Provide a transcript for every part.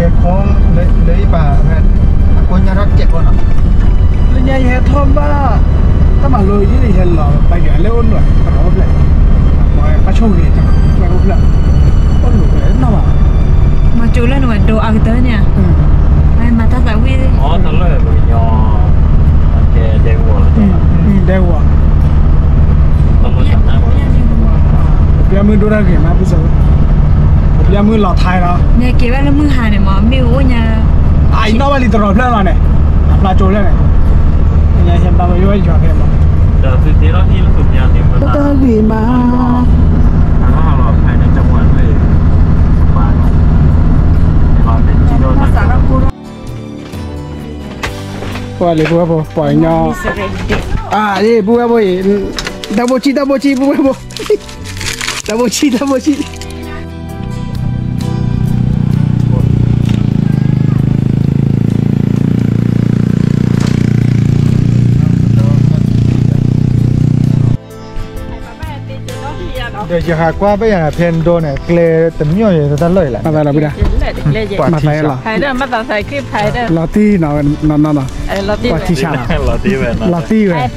လၢယပာ် အကိးညါထီၣ်တကဲးဖိနီၤ, လၢညါယဟဲထီၣ်ဘၣ်, တၢ်မၤလိယဟဲလီၤ ပယွၤလၢအိၣ်နွဲၣ် ကရီဖျဲၣ်, ပှၤပၣ်ဆိၣ်ဂ့ၤ ကရီဖျဲၣ်, အိၣ်နွဲၣ်ဖျဲၣ်နီၤဘၣ်, မၤကၠိလၢနဝဲဒိအကတၢၢ်န့ၣ်, မၤတၢ်သးဝံၣ်, ဒဲကဝီၤ, ဒဲကဝီၤ ပျဲမုၢ်ဒိၣ်တၢ်ဂ့ၤမး ပစၢ, ပျဲမုၢ်လီၤထဲလီၤ, နက့ၤဝဲလၢမုၢ်ဟါန့ၣ်မး မ့ၢ်အိၣ်ညါ, အံၤနီၣ်ဘၣ်လံတရီဖျၢၣ်လီၤန့ၣ်, အဖျါကၠိဖျၢၣ်န့ၣ်, ညါဟဲဘၣ်ဝဲယွၤဖဲမး, တၢ်ဂ့ၤမး, ပှၤလံ ပဝဲဖိ ပှၤကညီ, အါ ပဝဲဖိအံၤ, တၢ်ဘိဆံၣ် တၢ်ဘိဆံၣ် ပဝဲဖိ, တၢ်ဘိဆံၣ် တၢ်ဘိဆံၣ် ဒီးယဟးကွၢ်ဘၣ်ယၤဖဲနဒိန့ၣ် ကျဲတမံၤအံၤတၢ်လၢာ်အံၤလီၤ, မၤသးလီၤ, လီၤတံၢ်နီၤ, ပှၤထံဆးလီၤ, လီၤတံၢ်ဝဲ, ဟဲဒၣ်မၤသးသးခ့ဖးဒၣ်, လီၤတံၢ်ဝဲနီၤနီၤနီၤ, ပှၤထံဆး, ဟဲဘၣ်နီၤနီၤ ပတဲတၢ်ခံပှၤ, ပလဲၤလီၤ,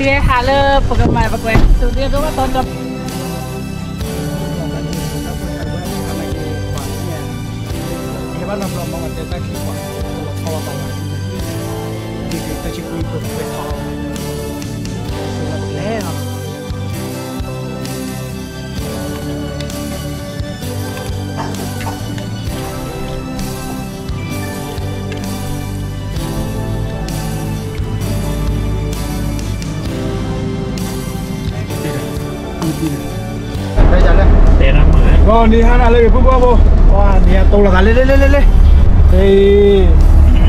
တဲနၤလၢ ပှၤနံၤဟါနၤလၢဂ့ၤ ပုၢ်ဝဲၢ်ဖိ, ပှၤနံၤဟါတိလိာ်သး လဲၤလဲၤလဲၤလဲၤလဲၤ,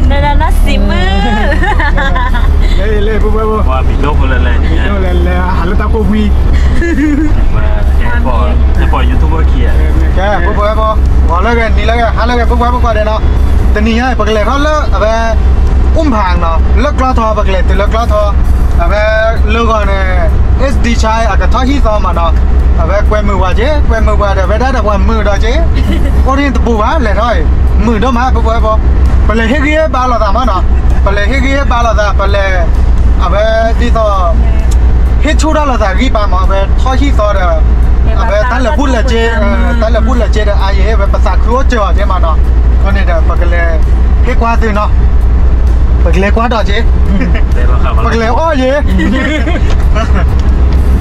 လဲၤလၢစံးမုၢ်, လဲၤလဲၤ ပုၢ်ဝဲၢ်ဖိ, ပှၤမံၤဒိၣ်ဖိလဲၤလဲၤ, မံၤဒိၣ်လဲၤလဲၤ ဟးလၢတၢ်ကိၢ်ကွံ ဟဲပိာ် YouTube ခံ, ကဲ ပုၢ်ဝဲၢ်ဖိ, ဂီၤလၢဂ့ၤ နံၤလၢဂ့ၤ ဟါလၢဂ့ၤ ပုၢ်ဝဲၢ်ဖိကိးဂၤဒဲးနီၤ, တနံၤညါအံၤ ပကလဲၤထီၣ်လၢအဝဲ အူၣ်ဖၣ်နီၤ, လၢကျီထီ ပကလဲၤတုၤလၢကျီထီ, အဝဲလၢဂီၤန့ၣ် SD Chai အကထီၣ်ဟံၣ်သီမးနီၤ, အဝဲကွဲမုာ်ပှၤက့ၤ ကွဲမုာ်ပှၤဒီး ဝဲဒၣ်ဒီးပှၤမုာ်ဒီးက့ၤ, အိၣ်ဒ်တပူၤဘၣ် လဲၤထီၣ်အံၤ မုာ်ဒိၣ်မး ပုၢ်ဝဲၢ်ဖိ, ပလဲၤဟ့ၣ်ဂံၢ်ဟ့ၣ်ဘါလိာ်သးမးနီၤ, ပလဲၤဟ့ၣ်ဂံၢ်ဟ့ၣ်ဘါလိာ်သး ပလဲၤ အဝဲဒ်သိး ဟ့ၣ်ဆူၣ်ထီၣ်လိာ်သးဂံၢ်ဘါမး အဝဲထီၣ်ဟံၣ်သီဒီး အဝဲတၢ်လဲၤဘူၣ်လဲၤက့ၤ, တၢ်လဲၤဘူၣ်လဲၤက့ၤဒီး အါယံၤ အဝဲပသးခုအိၣ်စၢၤအီၤက့ၤမးနီၤ, အဃိန့ၣ်ဒီး ပကလဲၤဟ့ၣ်ကွၢ်သုနီၤ, ပကလဲၤကွၢ်ဒီးက့ၤ, ပကလဲၤအီၣ်ယ့ၤ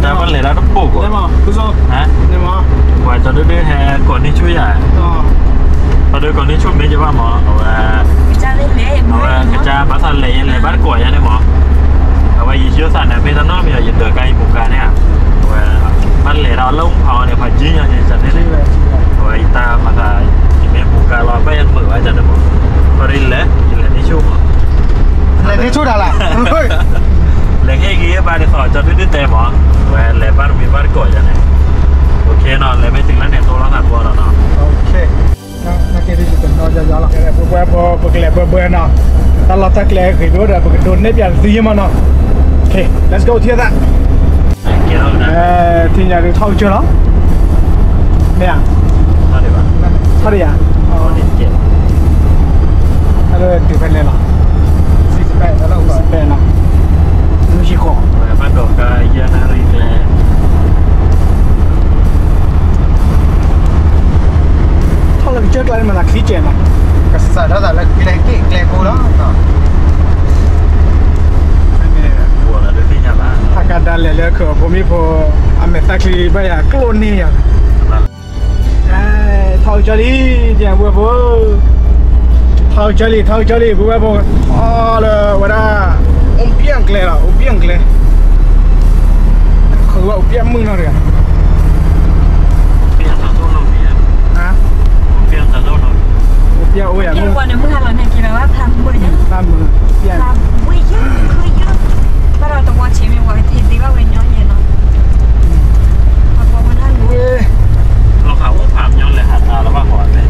တၢ်ဘၣ်လဲၤတၢ်တပိၢ်ကီး, ပှၤကၠီဒုဒုဟဲကိးန့ၢ်ဆူၣ်ယၤ, ပှၤဒုကိးန့ၢ်ဆူၣ်မ့ၢ်ကဘၣ်မး အဝဲ အဝဲကစၢ်ဘၣ်သးလဲၤယဲလဲၤဘၣ်တကိးယၤန့ၣ်မး, အဝဲယယိၣ်သးန့ၣ် မ့ၢ်တနီၤမ့ၢ်ဒီး ယဒၢးကါယပူၤကါန့ၣ်ဧါ, အဝဲ ဘၣ်လဲၤဒီးလၢအူၣ်ဖးအီၤန့ၣ် ပှၤကၠ့ညီန့ၣ် ကန့ၣ်, အဝဲယတၢ်မၤသး ယမ့ၢ်ပူၤကါလီၤ ဘၣ်ယမုာ်ဝဲကန့ၣ်မး, ပှၤဒ်လဲၣ် ယလဲၤန့ၢ်ဆူၣ်မး, လဲၤန့ၢ်ဆူၣ်တၢ်လၢ လဲၤဟ့ၣ်ဂံၢ်ဟ့ၣ်ဘါဒ်သိးကၠီဒုဒုတဲမး, အဝဲလဲၤဘၣ်တမံၤဘၣ်တကိးယၤန့ၣ်, အိၣ်ခ့နီၤ လဲၤမ့ၢ်တုၤလၢန့ၣ် တိၢ်လီၤသးဘီဒီးနီၤ, ပဝဲဖိ ပကလဲၤဘၢဘၢနီၤ, တၢ်လီၢ်တၢ်ကျဲဂ့ၤဒိၣ်ဒီး ပကဒိးနဲၣ်ပၠးသုယ့ၢ်မးနီၤ, ကဲ let's go ထံၣ်သး, ထံၣ်ညါဒုးထီၣ်ကစၢၢ်လီၤ, မ့ၢ်ဧါ, ထီၣ်ဒံးဧါ, အဝဲတုၤဖဲလဲၣ်လီၤ, စံးပဲနီၤ, လူယံၤဃီၤ ဘၣ်ဒိးကါယဲၢ်နၣ်ရံၣ်ကျဲ ထီၣ်လၢကစၢၢ်ကျါန့ၣ် မၤသးချံကဲးနီၤ, ကစးထီၣ်သးလၢကျဲက့ၣ်ကျဲကိလီၤ, ဖးကဒါလဲၤလၢခၢးဖိမုၣ်ဖိ အမဲာ်သၣ်ချံဘၣ်ယၤကျိၣ်န့ၢ်ယၤ ထီၣ်ကစၢၢ်လံ, ပဝဲဖိ, ထီၣ်ကစၢၢ်လံ ထီၣ်ကစၢၢ်လံ ပဝဲဖိ, ထီၣ်လၢဝဲဒၣ် အိၣ်ဘၣ်ကျဲလီၤ အိၣ်ဘၣ်ကျဲ, ခီဝဲအိၣ်ဘၣ်မုၢ်နီၤတဂၤ, အိၣ်ဘၣ်အိၣ်ယၤ, ဖးမုၢ်, ဖးမုၢ်, ဘၣ်ဒီးတဝီဆံးမ့ၢ်ဝဲကထံၣ်သ့ဘၣ်ဝဲညီယဲၢ်နီၤ, လီၤဃးအိၣ်ဖးမညီလဲၤဟးတၢ်လၢဘၣ်ဃီလဲၣ်,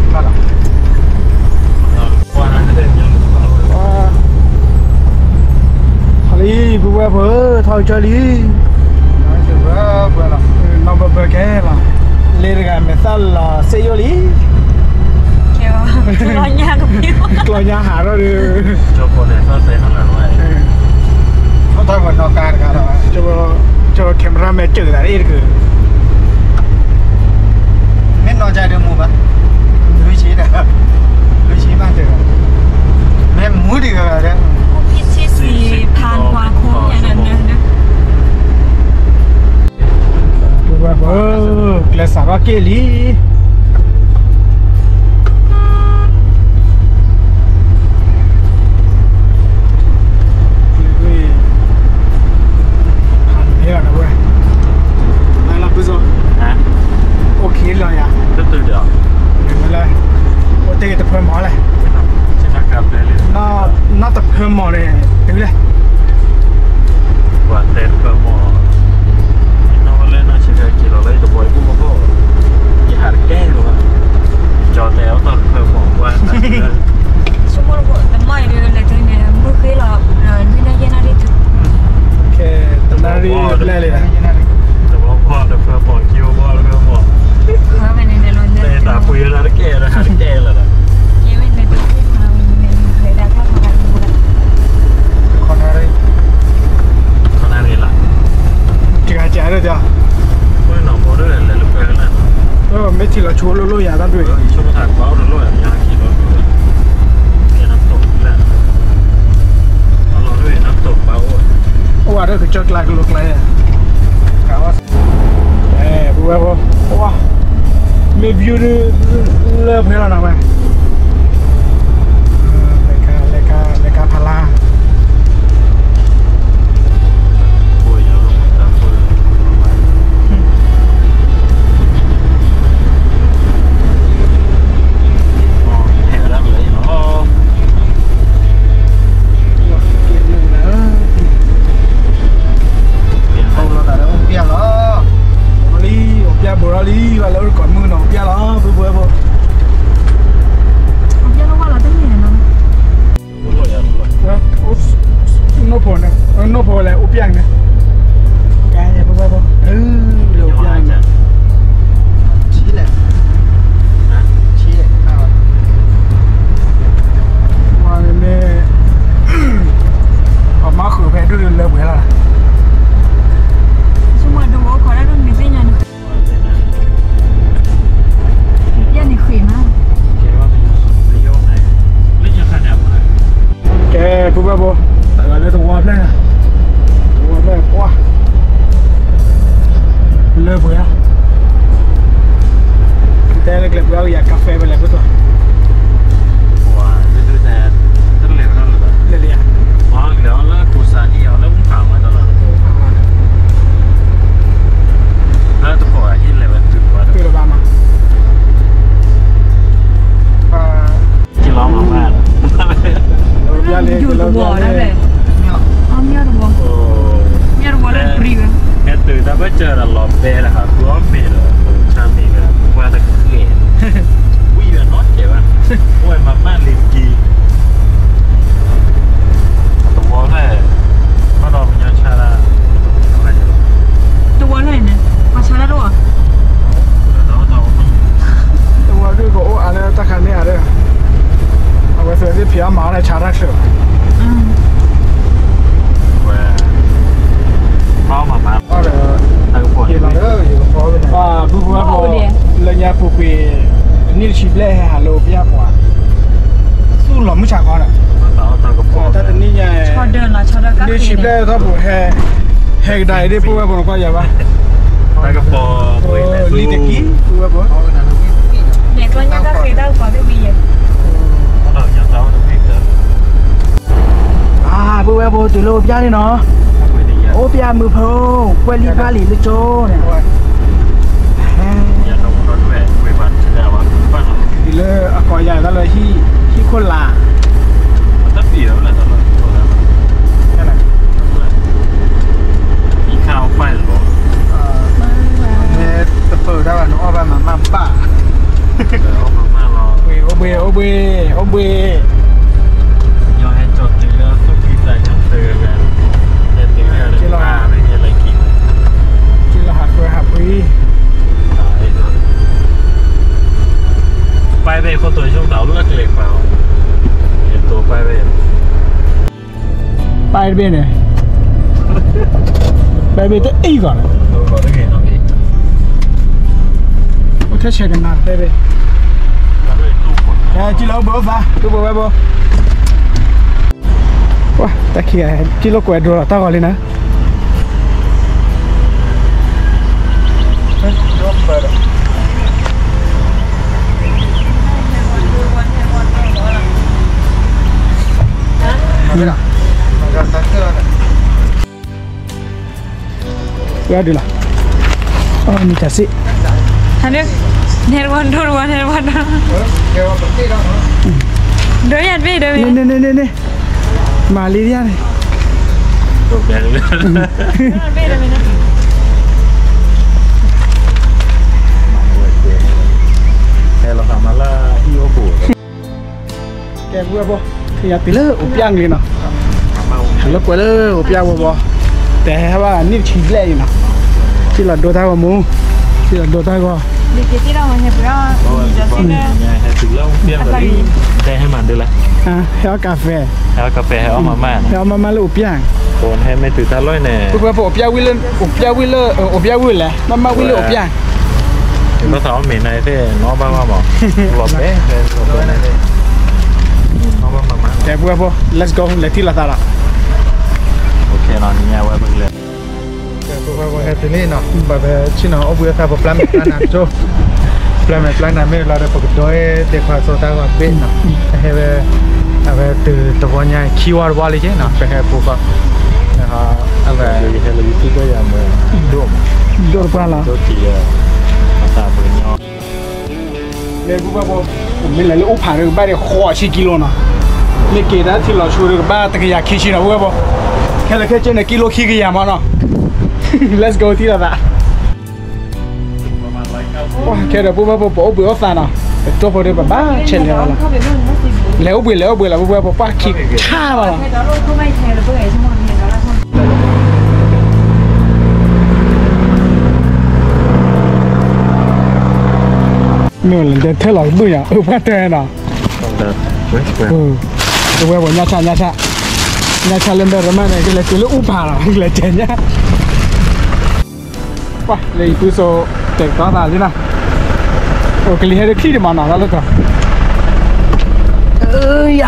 ဘၣ်လီၤ, ထီၣ်လံ ပဝဲဖိဧၢ ထီၣ်ကစၢၢ်လံ, နီၢ်ဘၢဘၢကဲလီၤ, လ့တဂၤမဲာ်သၣ်လီၤစ့ယိၣ်လံ, ကဲ လီၤညါကမ့ၢ် ကျီၢ်ညါဟးထီၣ်ဒီး ကၠီဖိန့ၣ် သီၣ်သဲနီၢ်လၢၤဝဲ ကၠီ camera မဲာ်စၢၤသးအ့ၣ်တကုာ် မ့ၢ်နီၢ်ကၠီဒုးမူဘၣ် လွံၢ်ဆံဒီး လွံၢ်ဆံဘၣ်တဂၤ မ့ၢ်မူတဂၤဒီး ဖဲစံးဖးကွၢ်ခိၣ်ညါဒီး ပဝဲပှၤ ကျဲစးထီၣ်က့ၣ်လံ ဟးန့ၢ်လီၤနဝဲ လၢပဇီ OK လီၤယၤ တတုၤဒီး ဝဲလဲၣ် အိၣ်တ့ၢ်တဖၢမီၤလဲၣ် နီၢ်တဖၢမီၤန့ၣ် တုၤလဲၣ် ပှၤတဲတဖၢမီၤ ယနီၢ်ဝဲလၢနီၢ်ဆံးခဲက့ၤလီၤလၢယတဘီယဘူၣ်မီၢ်ခိၣ် ယဟးတကဲလီၤဘၣ် ကၠီတဲအီၣ်တၢ်တဖၢမီၤ ပှၤ ဆိကမိၣ်တမီၢ်အံၤဒ်လဲၣ်ဒ်န့ၣ် မုၢ်ဃ့လီၤ လွံၢ်နၣ်ရံၣ်နၣ်ရံၣ်တုၤ ခဲ တနၣ်ရံၣ်ဘျဲၣ်လံ တဘီဘီၣ်တဖၢမီၤ ကၠိဘီတဖၢမီၤ တၢ်ပှ့ၤလၢတကဲလၢ ဟးတကဲလၢၤ ခီနၣ်ရံၣ် ခီနၣ်ရံၣ်လီၤ တဂၤကးဒၣ် မ့ၢ်ထံၣ်လီၤဆိလိၣ်လိၣ်ယၤတၢ်ဒွဲၣ် အိၣ်ဝဲဒၣ်ကစၢၢ်ကျါကလိကျါ ပဝဲဖိ မ့ၢ် view ဒ်လၢဖဲလီၤနၤဝဲ လဲၤကါ လဲၤကါ လဲၤကါဖးလါ အိၣ်ပျဲၢ်ဘိးထီၣ်လံ ဘၣ်လၢအိၣ်တကိးမုၢ်နီၤ အိၣ်ပျဲၢ်လီၤ ပဝဲဖိ နိၣ်ဖိန့ၣ် နိၣ်ဖိလဲၣ် အိၣ်ပျဲၢ်န့ၣ် ကဲ ပဝဲဖိ လၢအိၣ်ပျဲၢ်န့ၣ် ဆံးလဲၣ် ဆံးလဲၣ် မ့ၢ် အမါဃုာ်ဖဲဒိၣ်လၢပှဲၤလီၤ ယဲန့ၣ်ဃ့မး ကဲ ပုၢ်ဘၣ်ဘိ တဂၤလၢတဝီဖျၢၣ် တဝီဖျၢၣ် ပှၢ် လၢပှဲၤလီၤ တဲလၢကျဲပှဲၤအီၤ ယၤကါဖဲဖဲလဲၣ် ပှၢ် ပှၢ် တလဲၤဝဲဒၣ်လၢ လဲၤလံဧါ ပှၢ် လဲၤအီၤလၢကူစါနံၣ်အီၤလၢမုၢ်ဖးဝဲဒီးလီၤ လၢတကိးအဟံၣ်လဲၤဝဲတုၤဝဲ တုၤလၢၤဘၣ်မး ကလီမးမး ယူၤတဝီဒၣ်လဲၣ် အမ့ၢ်တဝီ မ့ၢ်တဝီလၢပြံဝဲ ဟဲတုၤတၢ်ဘၣ်စၢၤဒီးလီၤဘဲဒီးဟးဃုအီၣ်မ့ၤဒီး ဆါမ့ၤဒီး ပှၢ်တဃဲၤ ဝံၤဝဲနီတစဲးဘၣ် အိၣ်ဝဲမၤမၢ်လံကံ တဝီဖျၢၣ် ဘၣ်ဒီးပညီဆါတၢ် တဝီဖျၢၣ်န့ၣ် ပှၤဆါတၢ်တအိၣ်ဧါ တဝီဒုးကအိၣ်အါလၢတၢ်ခါန့ၣ်ဧါဒီး အဝဲသ့ၣ်ဖံးအီၣ်မၤအီၣ်လၢဆါတၢ်ချၢး ဝဲ ဘၣ်မၤမၤ ဘုဘၣ်ဘိ လၢညါပူၤကွံာ် နံၣ်တဆံဘျဲၣ်ဟဲဟးလၢပျၢ်ပှၤ သူၣ်လီၤမုၢ်ဆါခီဒီး တၢ်တနံၣ်ညါ နံၣ်တဆံဘျဲၣ်ထီၣ်ပူၤဟဲ ဟဲကဒါအံၤဒ်ပုၢ်ဝဲၢ်ဖိနကွၢ်ယၤဘၣ် လံတကံ ပုၢ်ဝဲၢ်ဖိ လဲၤကျီညါတၢ်ဃ့တၢ်ကပီၤသ့ၣ်ဝံၤယဲၢ် ပုၢ်ဝဲၢ်ဖိတုၤလၢအိၣ်ပျၢ်န့ၣ်နီၤ အိၣ်ပျၢ်မုာ်ဖိ ကွဲၢ်လံဖျါလံလၢကၠိန့ၣ် တုၤလၢအကီၢ်ယၤတၢ်လၢဟံၣ်ခိၣ်လာ် မ့ၢ်တပၢၢ်ဒၣ်ဘၣ်နအီၣ်ဘၣ်မၤမၢ်ဘၣ် အိၣ်ဘှံး အိၣ်ဘှံး အိၣ်ဘှံး က့ၤလီၤ က့ၤလီၤဟးခွဲဟးဖှံ ပၢ်ဘ့ၣ် ပၢ်တဘ့ၣ်န့ၣ်, ပၢ်တဘ့ၣ်တအံၤဂီၢ်န့ၣ်, အိၣ်ထဲဆဲးကနၣ် ပၢ်တဘ့ၣ်, ကံလီၤအိၣ်ဘှံးအိၣ်သါ တူၢ်ဘှံးဝဲဘိ, တၢ်ခံဂၤ ကံလိာ်ကွဲးဒိလီၤတၢ်ဂီၤလံနၤ. ဝဲဒုးလီၤ, အမံၤတၢ်စ့ၢ်, န့ၣ်တဝီဒိၣ်တဝီ န့ၣ်တဝီဒိၣ်, ဒိၣ်ယၤတဘ့ၣ်ဒိၣ်, န့ၣ်, မၤလံဒ်ယၤန့ၣ်, ကဲ ပုၢ်ဝဲၢ်ဖိ, ယၤတုၤလၢအိၣ်ပျၢ်လံနီၤ, ဟဲလၢကွဲးလၢအိၣ်ပျၢ်ဝဲဘီ, တဲဟဲဘၣ်နံၣ်တဆံဘျဲၣ်အံၤနီၤ, ထံၣ်လီၤဒိတၢ်ဂီၤမူ, ထံၣ်လီၤဒိတၢ်ဂီၤ, တဲဟဲမၤဒ်လဲၣ်, ဟဲအီၣ်ကါဖဲ, ဟဲအီၣ်မးမးလၢအိၣ်ပျၢ်, ဟဲမ့ၢ်တုၤတၢ်လီၢ်န့ၣ်, ပုၢ်ဝဲၢ်ဖိ အိၣ်ပျၢ်ဝံၤလၢ, အိၣ်ပျၢ်ဝံၤလၢ, မ့ၢ်မးဝံၤလၢအိၣ်ပျၢ် ဘၣ်သးအီၣ်မ့ၤန့ၣ်သ့ၣ် နီၢ်ဘၣ်မးမး, လီၤဘဲ, နီၢ်ဘၣ်မးမး, ကဲ ပုၢ်ဝဲၢ်ဖိ let's go လဲၤထံၣ်လိာ်သးဒီး, ဝဲပကလဲၤ, ကဲ ပုၢ်ဝဲၢ်ဖိ ဟဲတုၤလံနီၤ, ပှၤပဆ့ၣ်နီၤ အိၣ်ဘှံးအိၣ်သါ ပပျၢ်မဲာ်ပျၢ်နါတကၠိ, ပျၢ်မဲာ်ပျၢ်နါမ့ၢ်လီၤဒီး ပကဒိးဒ့ခွါစိတၢ်ဂီၤတဘ့ၣ်နီၤ, ဟဲဝဲ, အဝဲတုၤတဝီညါခံဝီတဝီလံက့နီၤ, ပဟဲဖိဃီ, အဝဲ, ဒိၣ်တပှၢ်လီၤ လၢပုၢ်ဝဲၢ်ဖိ, မ့ၢ်လဲၤလၢအိၣ်ဖးဒီး ကဘၣ်ဒံးဃိးဆံကံလိနီၤ, မ့ၢ်က့ၤတၢ်ထံလီၤဆိဒီး ကဘၣ်တကယၤခံဆံနီၤ ပုၢ်ဝဲၢ်ဖိ, ခဲလၢာ်ခဲဆ့န့ၣ် ကံလိခံကယၤမးနီၤ, let's go ထံၣ်လိာ်သး, ခဲဒီးပုၢ်ဝဲၢ်ဖိ ပအိၣ်ဘှံးအိၣ်သါနီၤ, ပတိၢ်ဖိဒီး ပဘၣ်ဆဲးလဲၤလီၤ, လဲၤအိၣ်ဘှံး လဲၤအိၣ်ဘှံးလီၤ ပုၢ်ဝဲၢ်ဖိ ပှၢ်ခံဆါမးလီၤ. မ့ၢ်လဲၤထဲလီၤကဘုၣ်ညါ အပှၢ်တဲနီၤ, ပုၢ်ဝဲၢ်ဖိ ညါဆါ ညါဆါ, ညါဆါလၢမဲာ်ရမၢ်န့ၣ် ကလဲၤတုၤလၢအူဖးလီၤ ကလဲၤကဲညါ ပှၤလၢအံၤပုၢ်စိ တဲာ်ကတီၤသးလံနီၤ, အိၣ်ကလံၤဟဲတချံၣ်ဒံးမးနီၤ တၢ်လၢကီၢ်, အၢယၤ,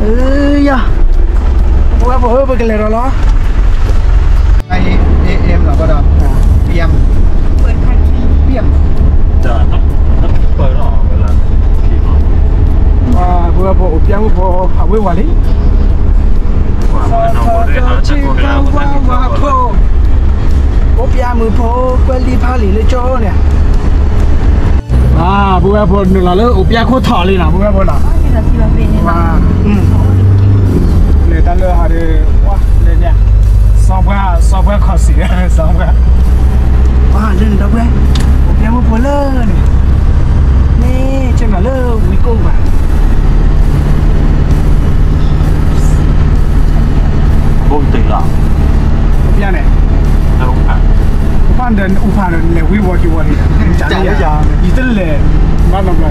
အၢယၤ, ပဝဲပအိၣ်ပကလဲၤဒီးလီၤ, ပဝဲပအိၣ်ပျဲမုၢ်ဖိ အဝ့ၢ်ဝၤလံ စီၤထီၣ်ထီၣ်ထံကဝါဝါဖိ, အိၣ်ပျဲမုၢ်ဖိ ကွဲးလံဖးလံာ်လၢကၠိန့ၣ်, ပုၢ်ဝဲၢ်ဖိနုာ်လီၤလၢအိၣ်ပျဲခိၣ်ထီၣ်လံနီၤ ပုၢ်ဝဲၢ်ဖိနီၤ, လဲၤတၢ်လၢဟးဒီး လဲၤန့ၣ်, စီၤပှၢ် စီၤပှၢ်ခီၣ်စံး စီၤပှၢ်, လၢန့ၣ်ဒီပုၢ်ဝဲၢ်, အိၣ်ပျဲမုၢ်ဖိလၢန့ၣ်, မ့ၢ်ကနၣ်လၢဝံကိၣ်ဘၣ် အိၣ်ပျဲန့ၣ်, ပၢ်ဒီးအူဖးဒီးလဲၤဝံဝီၤက့ၤဝီၤန့ၣ်, ယတလဲၤ, ဘၣ်နီတဘျီ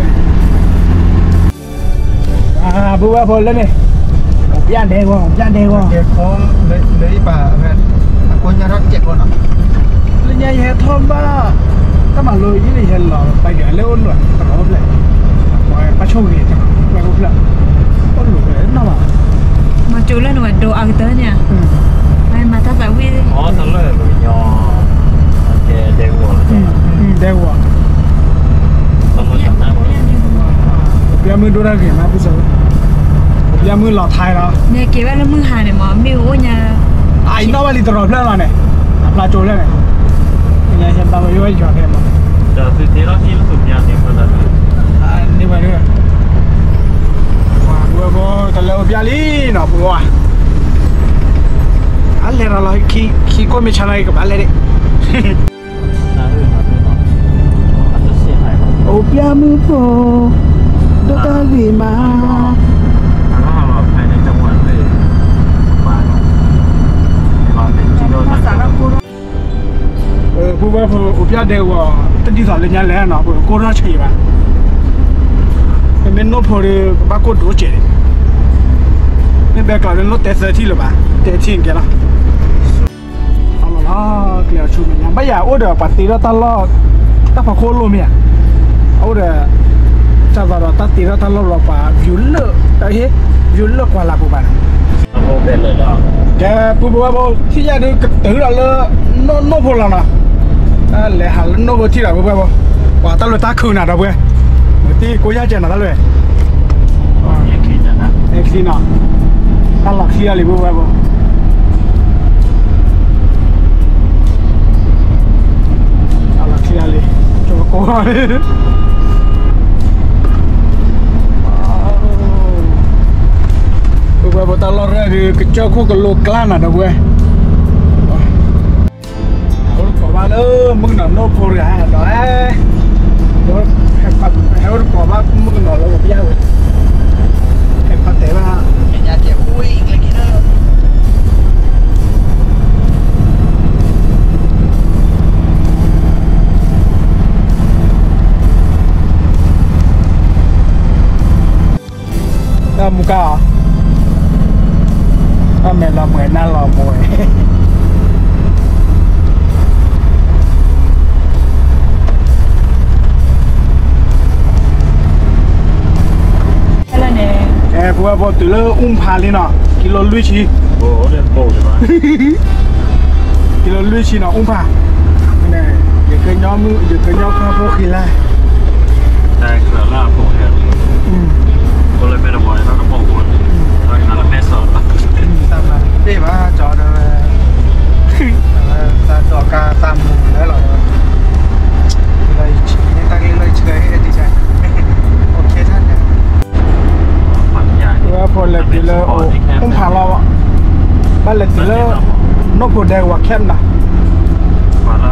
အံၤ, ပုၢ်ဝဲၢ်ဖိလၢန့ၣ်, အိၣ်ပျဲဒဲဂီၤ အိၣ်ပျဲဒဲဂီၤ လၢညါယဟဲထီၣ်ဘၣ်, တၢ်မၤလိယဲန့ၣ် ယဟဲလီၤဘၣ်ယၤလၢအိၣ်လွဲၢ်တရီဖျၢၣ်, ပှၤဘၣ်ဆိၣ်ဂ့ၤတရီဖျၢၣ်, အိၣ်လိာ်ဝဲနီၢ်ဘၣ်, မၤကၠိလၢနဝဲဒိအကတၢၢ်န့ၣ်, မၤတၢ်သးဝံၣ်, ဒဲဂီၤ ပျဲမုၢ်ဒိၣ်တၢ်ဂ့ၤမး ပုၢ်စိ, ပျဲမုၢ်လီၤထဲလီၤ, နက့ၤဝဲလၢမုၢ်ဟါန့ၣ်မး မ့ၢ်အိၣ်ညါ, အံၤနီၢ်ဘၣ်လံတရီဖျၢၣ်လီၤန့ၣ်, အဖျါကၠိဖျၢၣ်န့ၣ်, ညါဟဲဘၣ်ဝဲယိၣ်ယွၤဖဲမး, န့ၢ်ဝဲဒၣ်, ပှၤဝဲဖိတလၢအိၣ်ပျဲလံနီၤ ပှၤ, အလဲၤဒီးလီၤ, ခံကိၣ်မ့ၢ်ဆါလီၤ ကဘၣ်လဲၤဒၣ် အိၣ်ပျဲမုၢ်ဖိ, ဒိၣ်တၢ်ဂ့ၤမး, ပုၢ်ဝဲၢ်ဖိ အိၣ်ပျဲဒဲဂီၤ, တဒ်သိးလၢညါလဲၣ်နီၤ ပကိၢ်ထီၣ်ဆံးဘၣ်, မ့ၢ်နိၣ်ဖိဒီး ကဘၣ်ကိၢ်ဒိၣ်စဲးန့ၣ်, မ့ၢ်ဘဲကျီဒီး နိၣ်တဲသၢထံၣ်လၢၤဘၣ်, တဲထံၣ်ကဲလီၤ. အလီၤလီၤ ကျဲအီၤဆူမဲာ်ညါ ဘၣ်ယၤအိၣ်ဒီးပှၤတ့ထီၣ်တၢ်လီၢ်, တၢ်ဖီခိၣ်လိၣ်မ့ၢ်ဧါ, အအိၣ်ဒီး တၢ်သီဒီးတၢ်တ့ထီၣ်တၢ်လီၢ်လီၤ ပှၤ view လၢ ဟ့ view လၢကွၢ်လၢ်ပူၤဘၣ်န့ၣ် ကဲ ပုၢ်ဝဲၢ်ဖိ ထံၣ်ယၤဒုးကတုၤဒီးလၢ နိၣ်ဖိလီၤနီၤ, လဲၤဟးလၢနိၣ်ဖိထံၣ်ဒီး ပုၢ်ဝဲၢ်ဖိ, ပှၤတၢ်လၢတၢ်ခုၣ်နၤဒီပုၢ်ဝဲၢ်, မ့ၢ်သ့ၣ်ကိးယၢ်ကဲနၤတၢ်လၢ အဲချံနီၤ, တၢ်လီၢ်ချံအီၤလံ ပုၢ်ဝဲၢ်ဖိ, တၢ်လီၢ်ချံအီၤလံ, ကၠီကိးလီၤလံ ပုၢ်ဝဲၢ်ဖိ တၢ်လီၢ်ရဲၣ်ဒုး ကစၢၢ်ခိၣ်ကလိကျါနၤဒီပုၢ်ဝဲၢ်, ဟဲအိၣ်တကိးဘၣ်လၢ မုၣ်ကနီၤနိၣ်ဖိတဂၤဒီး, ဟဲအိၣ်တကိးဘၣ်မုၣ်ကနီၤလၢပျၢ်ဝဲ, ဟဲခီတဲဘၣ် တၢ်မူကါအီၤ, တၢ်မဲာ်လီၤမှဲၤနၢ်လီၤမှဲၤ, အဲ ပုၢ်ဝဲၢ်ဖိ တုၤလၢအူဖးလံနီၤ, ကံလိလွံၢ်ဆံ ကံလိလွံၢ်ဆံနီၤ အူဖး, ယကညီမုၣ် ယကညီခွါဖိဃံလၤ တၢ်လၢအဖိဟဲ, ဖိလၢမဲတဝီ တၢ်တပိာ်ဖိန့ၣ် တၢ်ကနၣ်လၢမဲစီၣ်လီၤ, တၢ်မၤတဘၣ်ဘၣ် ကၠီဒီးဝဲ, တၢ်ဒိးကါတၢ်မူလၢလီၤ, တၢ်ကလၢလၢဆၢဟဲဒ်ဆၢ, ဝဲဖိလဲၤတုၤလၢအိၣ်ဖးလီၤ, ဘၣ်လဲၤတုၤလၢ နိၣ်ဖိဒဲကဝီၤခဲပနီၤ, အိၣ်သးမံၤလံဧါ,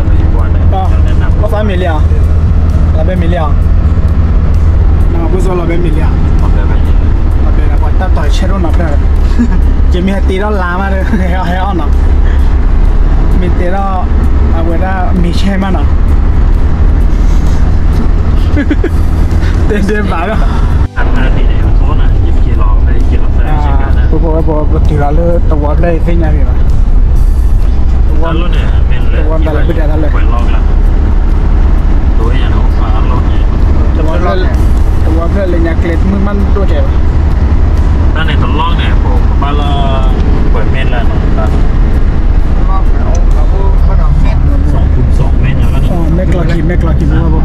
လီၤဘဲမံၤလံဧါ, နဖိစီလီၤဘဲမံၤလံဧါ, ပှၤတၢ်တီၤဆဲးဒိၣ်နီၤဖျၢၣ်, ယမ့ၢ်ဟဲတ့ထီၣ်လါမးဒီး ဟဲအီၣ်နီၤ, မ့ၢ်တဲထီၣ် အဝဲဒၣ်မ့ၤဆဲးမးနီၤ တဲတဲဘၣ်လီၤ, ပဖိဝဲဖိကတုၤလီၤလၢတဝီဖျၢၣ်အံၤသ့ၣ်ညါန့ၣ်ဘၣ်, တဝီမ့ၢ်လၢဘုဒ္ဓတၢ်လၢ တဝီဖျၢၣ်လၢညါကျဲတမုာ်မးဒိၣ်ကဲဘၣ်, တၢ်န့ၣ်တလီၢ်န့ၣ် ပကဘၣ်လၢ ပှဲၤမ့ၢ်လၢနီၤ, မဲကျီၢ်ခံ မဲကျီၢ်ခံ ပဝဲဖိ,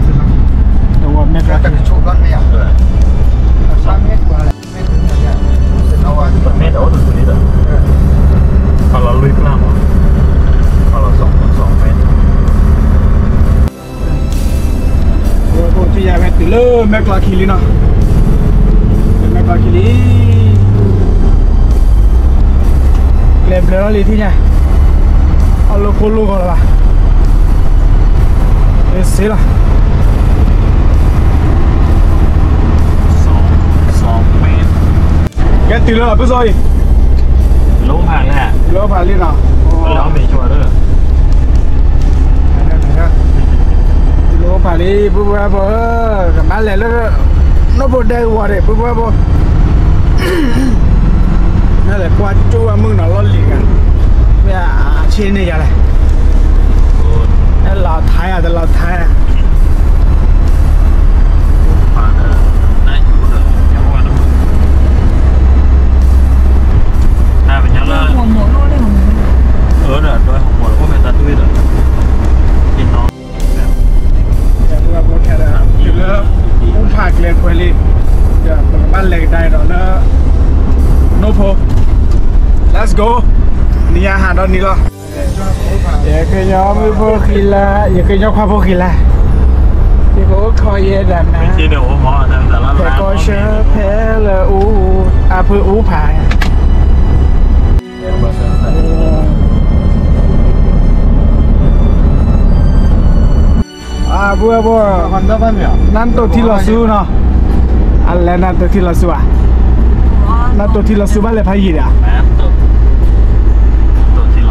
တဝီမဲကျီၢ်ခံ ပမ့ၢ်တအိၣ်တဆူၣ်လံဒီး ပလီၤလွံၢ်ပျၢ်မး, ပလီၤစီၤစီၤမဲ, ပဝဲဖိထံၣ်ယၤဝဲတုၤလၢမဲကျီၢ်ခံလံနီၤ, မဲကျီၢ်ခံလံ, ကျဲဘျၢလီၤလံထံၣ်ညါ, အလီၢ်ကိၢ်လိၣ်ဂီၤလၢၤဘၣ်, စ့လီၤ ကဲတုၤလၢလီၤ ပုၢ်စီအံၤ, လၢဖးလံနီၤ, လၢဖးလံ ပုၢ်ဝဲၢ်ဖိ, ကဘၣ်လဲၤလၢ နိၣ်ဖိဒဲကဝီၤန့ၣ် ပုၢ်ဝဲၢ်ဖိ, နလဲၤကွၢ်ကၠိဝဲမုၣ်ကနီၤလီၢ်လံၤဂၤ, မ့ၢ်အဆ့န့ၢ်ယၤလဲၣ်, အဲလီၤထဲဧါ တလီၤထဲဧါ တုၤလၢ အူဖးကျဲခွဲးလံ, ဒီးပကဘၣ်လဲၤကဒါဒီးလၢ နိၣ်ဖိ, Let's go, နံၤညါဟးဒီးနံၤလီၤ, ယကညီမုၣ်ဖိဃံလၤ, ယကညီခွါဖိဃံလၤ, ယကအိၣ်ခိးယဲဒၣ်နၤ, ဖဲကီၢ်ဆၢဖဲလၢအူ, အဖုအူဖး အပုၢ်ဝဲၢ်ဖိ, နၢ်တိၢ်ထံလီၤဆူနီၤ, အလဲၤနၢ်တိၢ်ထံလီၤဆူဧါ, နၢ်တိၢ်ထံလီၤဆူဘၣ်လဲၤဖးယံာ်ဒီး,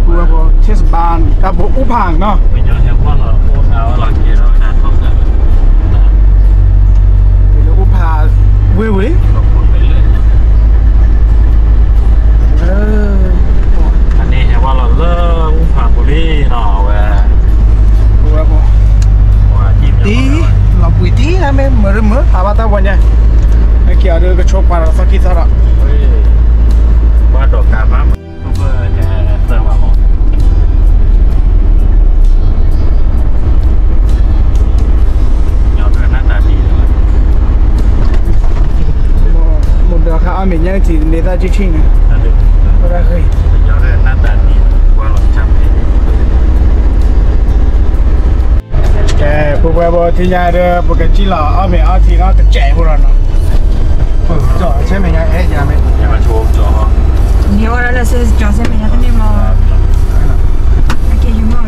ပုၢ်ဝဲၢ်ဖိ taste bud တၢ်ဖိအူဖးနီၤ, လၢအူဖးဝ့ၢ်ဝ့ၢ်လံ, အန့ၣ်ဟဲဝဲလီၤလၢအူဖးပူၤလံနီၤ, အဝဲ, တံၢ်, လီၤပှ့ၤတံၢ်လၢမ့ၢ်မုာ်ရမုာ် ဟးဘၣ်တၢ်ဝဲညါ, မ့ၢ်က့ၤအီၤဒုးကဆိးပှၤဒီးသီခံသီဒီး, ဘၣ်ဒီးကါဘၣ်မး မိၢ်ဒီးခါအီၣ်မ့ၤညါ ထံၣ်န့ၢ်သၣ်ဆံၣ်ဆံၣ်န့ၣ်, ကဲ ပဝဲပထံၣ်ညါဒီး ပကစံၣ်လီၤအီၣ်မ့ၤအီထံနီၤ တစဲးဖိလီၤနီၤ, ကၠီဆဲမဲာ်ညါအဲၣ်ယၤမ့ၢ်, န့ၣ်အီၣ်ဒၣ်လၢကၠီဆဲမဲာ်ညါတန့ၢ်မး,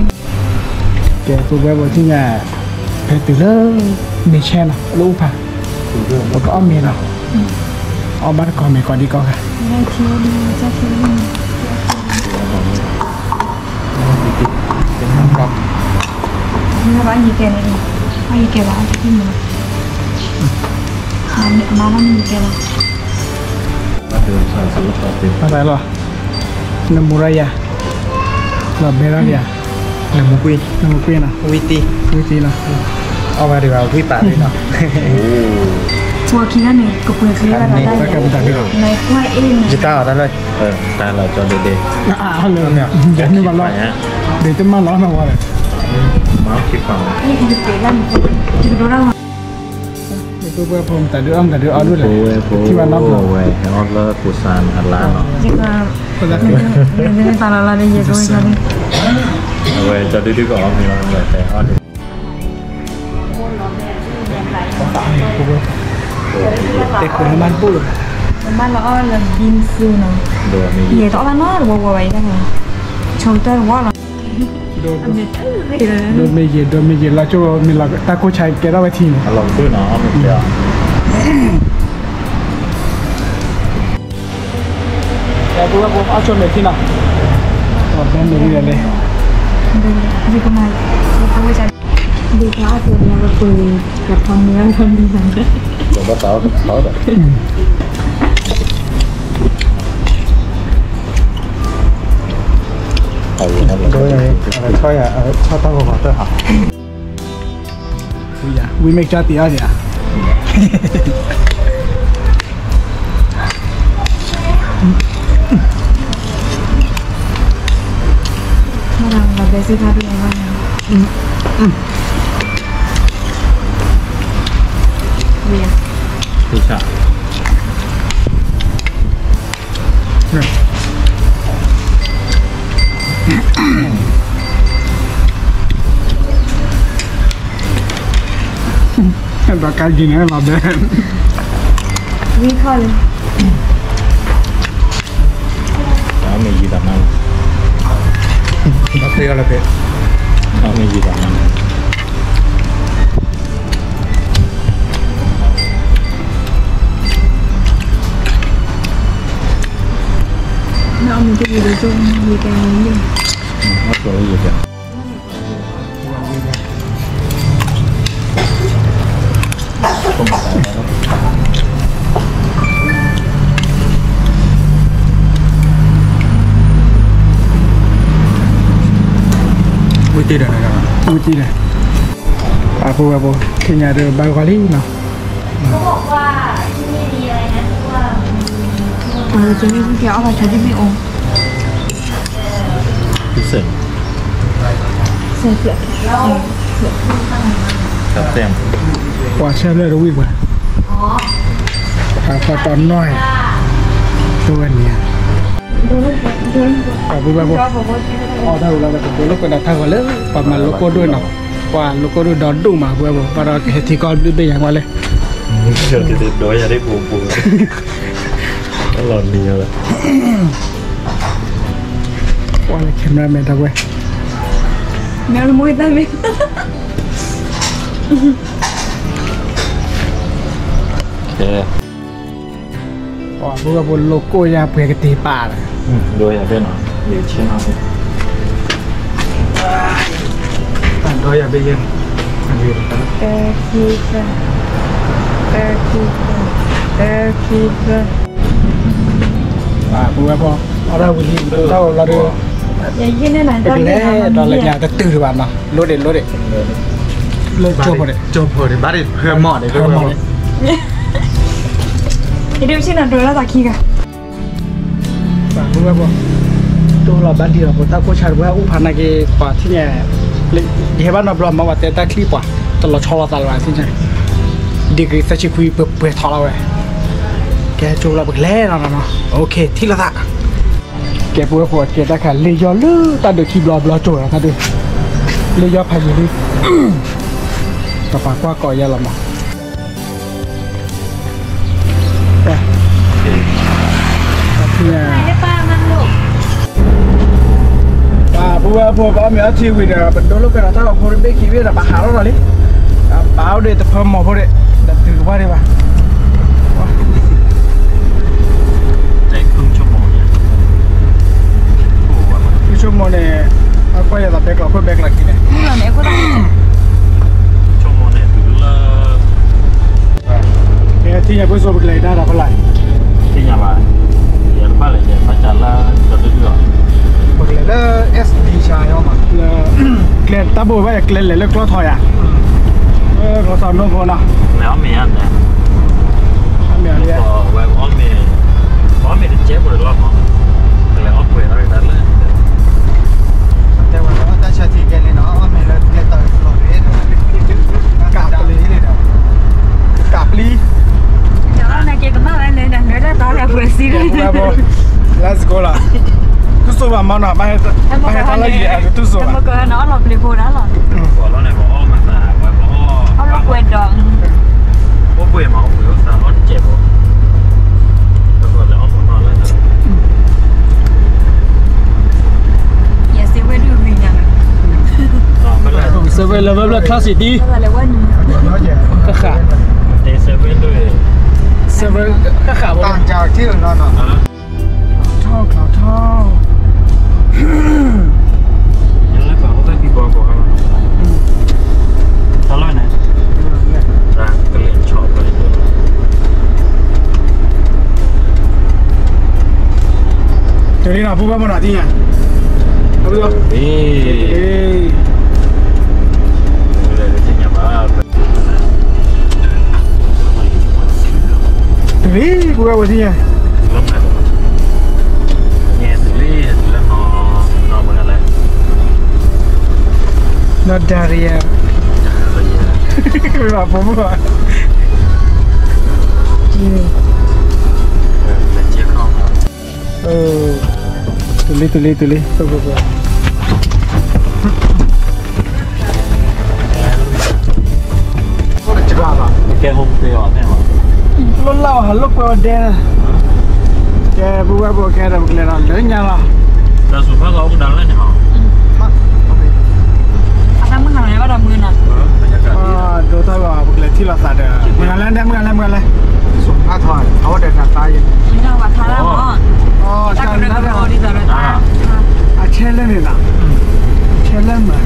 ကဲ ပဝဲပထံၣ်ညါ ဖဲတုၤလၢ မ့ၤဆဲနီၤ လၢအူဖး, ပကအီၣ်မ့ၤနီၤ, အီၣ်ဘၣ်တကိးမ့ၤကိးဒံကိးဂၤ မၤလီၤ, နမူရယၤ, လီၤဘဲလီၤယၤ, နမူကွံာ်, နမူကွံာ်နီၤ, ဝံတံၢ်, ဝံတံၢ်နီၤ, အီၣ်ဘၣ်ဒံးဘၣ် ဝံပာ်လံနီၤ, ပှၤခံဂၤန့ၣ် ကပှ့ၤချ့ဘၣ်တၢ်, ယတၢ်အီၣ်တၢ်လၢ, တၢ်လၢကၠီဒ့ဒ့, ယၤန့ၢ်ဘၣ်လီၤ, ဒ်တမၢလီၤနီၤဝဲ, မၤခံပာ်, ပဝဲဖိမတၤဒုးအီၣ်မတၤဒုးအီၣ်ဒုးလဲၣ်, ထံၣ်ဘၣ်နီတဘျီ, ဝဲဟဲအီၣ်လၢပူၤစၢ်အလါနီၤ, မ့ၢ်ပာ်လီၤလီၤန့ၣ် ယဲကိဝဲကၠီန့ၣ်, အဝဲကၠီဒုဒုကအီၣ်မ့ၤလီၤ ဝဲတဲအီၣ်ဒံး, တဲခွဲးလၢမါတဘိၣ်လၢၤဘၣ်, မါလီၤအီၣ်လၢ bean soup နီၤ, ယဲတအီၣ်ဘၣ်နီတဝီဝီဘၣ်အံၤ, ဆိကတၢၢ်တဝီလီၤ, ဒိးမ့ၢ်ယဲၢ် ဒိးမ့ၢ်ယဲၢ် လီၤကၠိမ့ၢ်လီၤ တၢ်ကိၢ်ဆါကဲထီၣ်ဝဲထံန့ၣ်, ပဝဲဖိအီၣ်ဆိမဲာ်ထံနီၤ, ဘဲမ့ၢ်ဝံၤလဲၣ်, ဒ်ကမၤ, ဒ်ကအီၣ်ဆိမဲာ်ပှ့ၤ, ကထီမ့ၢ်အီၤမ့ၢ်နၤ, ကဘၣ်သးအီၣ်ကထီဒီး အဝဲ, အဝဲဆီယၤ, အဝဲဆီတၢ်ဂီၤဂီၤတၢ်ဟး, ဝံၤမ့ၢ်ကၠီ တံၢ်အီၣ်ဒံးဧါ, မ့ၢ်ဒၣ်ဘဲစ့ၢ်ကီးဒံးဧါ, ဝံၤဧါ, ဘၣ်ကါယံၤန့ၣ်လီၤဘဲ, ဝံၤခီလံ, မ့ၢ်ယံၤတၢ်မါလီၤ, ဘၣ်သ့အီၤလၢဖဲ, မ့ၢ်ယံၤတၢ်မါလီၤ. မ့ၢ်အီၣ်မ့ၤတဂ့ၤဒီး ကၠိမ့ၢ်ယကဲမ့ၢ်န့ၣ်, အီၣ်ကၠိယကဲ, ဝံၤတံၢ်ဒီး, ဝံၤတံၢ်ဒီး, အပူၤဝဲပူၤ ထံၣ်ညါဒီးဘၣ်ဂီၤလံနီၤ. အကဲန့ၣ် ကဲအီၣ်ဘၣ်ဆၣ်ဒ်မ့ၢ်အိၣ်, ပှၤဆဲဖျၢၣ်တဝံၣ်ပှၤ, အသီတီနီၢ်, တဝဲန့ၣ်, အပူၤဝဲပူၤ, အီၣ်တၢ်ဝဲလီၤကတိၤလိာ်ကွဲဒီးတၢ်ဂီၤလၢ ပှၤမၤလိကိၣ်ဒိၣ်နီၤ, ပှၤလိာ်ကိၣ်ဒိၣ်ဒီဒိၣ်မး ပဝဲပူၤ ဘၣ်ဒီးကဟဲထံကီၢ်ဘျုးဘ့ၣ်ယၤကွၢ်လၢ ဒီးယၤဒ်ပူၤပူၤ, လီၤနံၤလီၤ, ကွၢ်လၢ camera man တၢ်ဝဲ, မ့ၢ်လၢမိၢ်တၢ်မ့ၢ်, ပှၤဘိၣ်ဘိၣ်လိာ်ကိၣ်ယါပှဲၤကတ့ၤပာ်လီၤ, ဒိယၤဖဲနီၤ, ယဆ့နီၤ, ဒီးယၤဘ့ၣ်ယဲၢ်, တၢ်ခံသၢ, တၢ်ခံသၢ, တၢ်ခံသၢ, ပဝဲဖိ, အီၣ်ဒၣ်ဝံၤလံ တၢ်ဂီၤလီၤဒီး, ယဲၢ်န့ၣ်နၤ ပကလဲၤဒီးလၢညါတတုၤတဘၣ်နီၤ, လိၣ်ဒံးလိၣ်ဒံး, လၢကၠိဖိန့ၣ်, ကၠိဖိန့ၣ် ဘၣ်ဒံးဖၢမီၢ်န့ၣ်, ဖၢမီၢ်န့ၣ်, ယဒုးဆ့ၣ်နီၤဒိးလၢသးခံဂၤ ပှၤပုၢ်ဝဲၢ်ဖိ, တိၢ်လီၤဘၣ်ဒံးလီၤ ပတၢ်ကိၢ်ဆါတပှဲၤအိၣ်ဖးနာ်က့ၤ ပှၤထံၣ်ညါ, ယဟဲဘၣ်နီတဘျီမ့ၢ်ဝဲတဲတၢ်ချံပှၤ, တလီၤဆီလိာ်သးလၢၤဘၣ်ထံၣ်ညါ, degree သၢဆံခွံပှဲၤထီၣ်လီၤဝဲ, ကဲကၠိလီၤပကလဲၤနီၤနီၤနီၤ, OK ထံၣ်လိာ်သး, ကဲပုၢ်ဝဲၢ်ဖိကဲတၢ်ခါလ့ယီၢ်လၢတၢ်ဒုးခံဘျီဘျီကၠိၤလီၤတၢ်ဒုး, လ့ယီၢ်ဖးယံၤလံ, ပပာ်ကွၢ်ကိးယဲၢ်လီၤမး ပပုၢ်ဝဲၢ်ဖိ ပအီၣ်မ့ၤအီထံဝံၤဒီး ပဒိလိာ်ကွဲဒီးတၢ်ဂီၤဖိတဘ့ၣ်ခံဘ့ၣ်ဒီး ပဟးထီၣ်လီၤလံ, ပာ်အီၣ်ဒံးတဖၢမီၢ်ဖိဒံး, ဒီးတုၤကဘၣ်ဒံးဘၣ်, ဃုဆိကမိၣ်န့ၣ်, အကွၢ်ယသးဘဲကျိးခိၣ်ဘဲကျိးခံန့ၣ်, ဆိကမိၣ်န့ၣ် တုၤလၢ ကဲ ထံၣ်ညါပှဲၤစိ ပကလဲၤဒၣ်ဒီးဖဲလဲၣ်, ထံၣ်ညါဘၣ်, ယတဘၣ်လဲၣ် ယဘၣ်စးလၢ ကီဒုဒုလီၤ, ပကလဲၤလၢ SD ဆါယီၤမး, ကျဲတၢ်ဘိဘၣ်ယကျဲလဲၤလၢကျီထီယၤ, ကျီထီနိဖိနီၤ, လဲၤအီၣ်မ့ၤဧါန့ၣ်, အီၣ်မ့ၤ, ဝဲအီၣ်မ့ၤ, အီၣ်မ့ၤတကဲဖိတလီၢ်မး, ကလဲၤအီၣ်ပှဲၤထီၣ်တၢ်လၢ တဲဝဲလၢတၢ်ဆါထံကဲန့ၣ်နီၤ, အီၣ်မ့ၤလၢကျဲတီၤဖျိးန့ၣ်, ကးပျံၤန့ၣ်ဒီး, ကးပျံၤ, နာ်က့ကမၣ်ဝဲန့ၣ် နတၢ်တီၤလၢပှဲၤစံ, Let's go လီၤ, တူၢ်စိဘၣ်မနီၤ, ဘၣ်ဟဲတၢ်လၢယံၤ တူၢ်စိဘၣ်, နအီၣ်လီၤပျံၤဖိဒၣ်လီၤ, အီၣ်လီၤပှဲၤဒီး, အိၣ်ပှဲၤမး အိၣ်ပှဲၤအိၣ်သးလီၤတကဲးဖိ, ယစ့ဝဲဒုးဝံၤညါ, စ့ဝဲလၢဘျၢဘျၢ class တံၢ်, ဃၣ်ဃၣ်, စ့ဝဲလၢ, ဃၣ်ဃၣ်, ထီၣ်ထီၣ်ထီၣ်, လၢပှၤအိၣ်ဖဲဘံဘီကီး, တၢ်လီၢ်န့ၣ်, တၢ်ကလဲၤဆီၣ်ဖဲ တုၤလံနီၤ ပုၢ်ဝဲၢ်မနီၤ သ့ၣ်ညါ, တုၤလံ ပုၢ်ဝဲၢ်ဖိသ့ၣ်ညါ, နီၢ်ဒါရံယါ, မ့ၢ်ဘၣ်ဖိမုၣ်ဘၣ် တုၤလံ တုၤလံ တုၤလံ, လၢလၢဟးလိာ်ကွဲဝဲဒဲ, ကဲ ပုၢ်ဝဲၢ်ဖိ ကဲဒီး ပကလဲၤဒီးလၢညါလီၤ, ဒိၣ်ထီၣ်ဘၣ် ပကလဲၤထံၣ်လိာ်သးဒီး မုၢ်ဂၤလဲၣ် မုၢ်ဂၤလဲၣ် မုၢ်ဂၤလဲၣ်, အဆဲလၢန့ၣ်လီၤ, အဆဲလၢမး,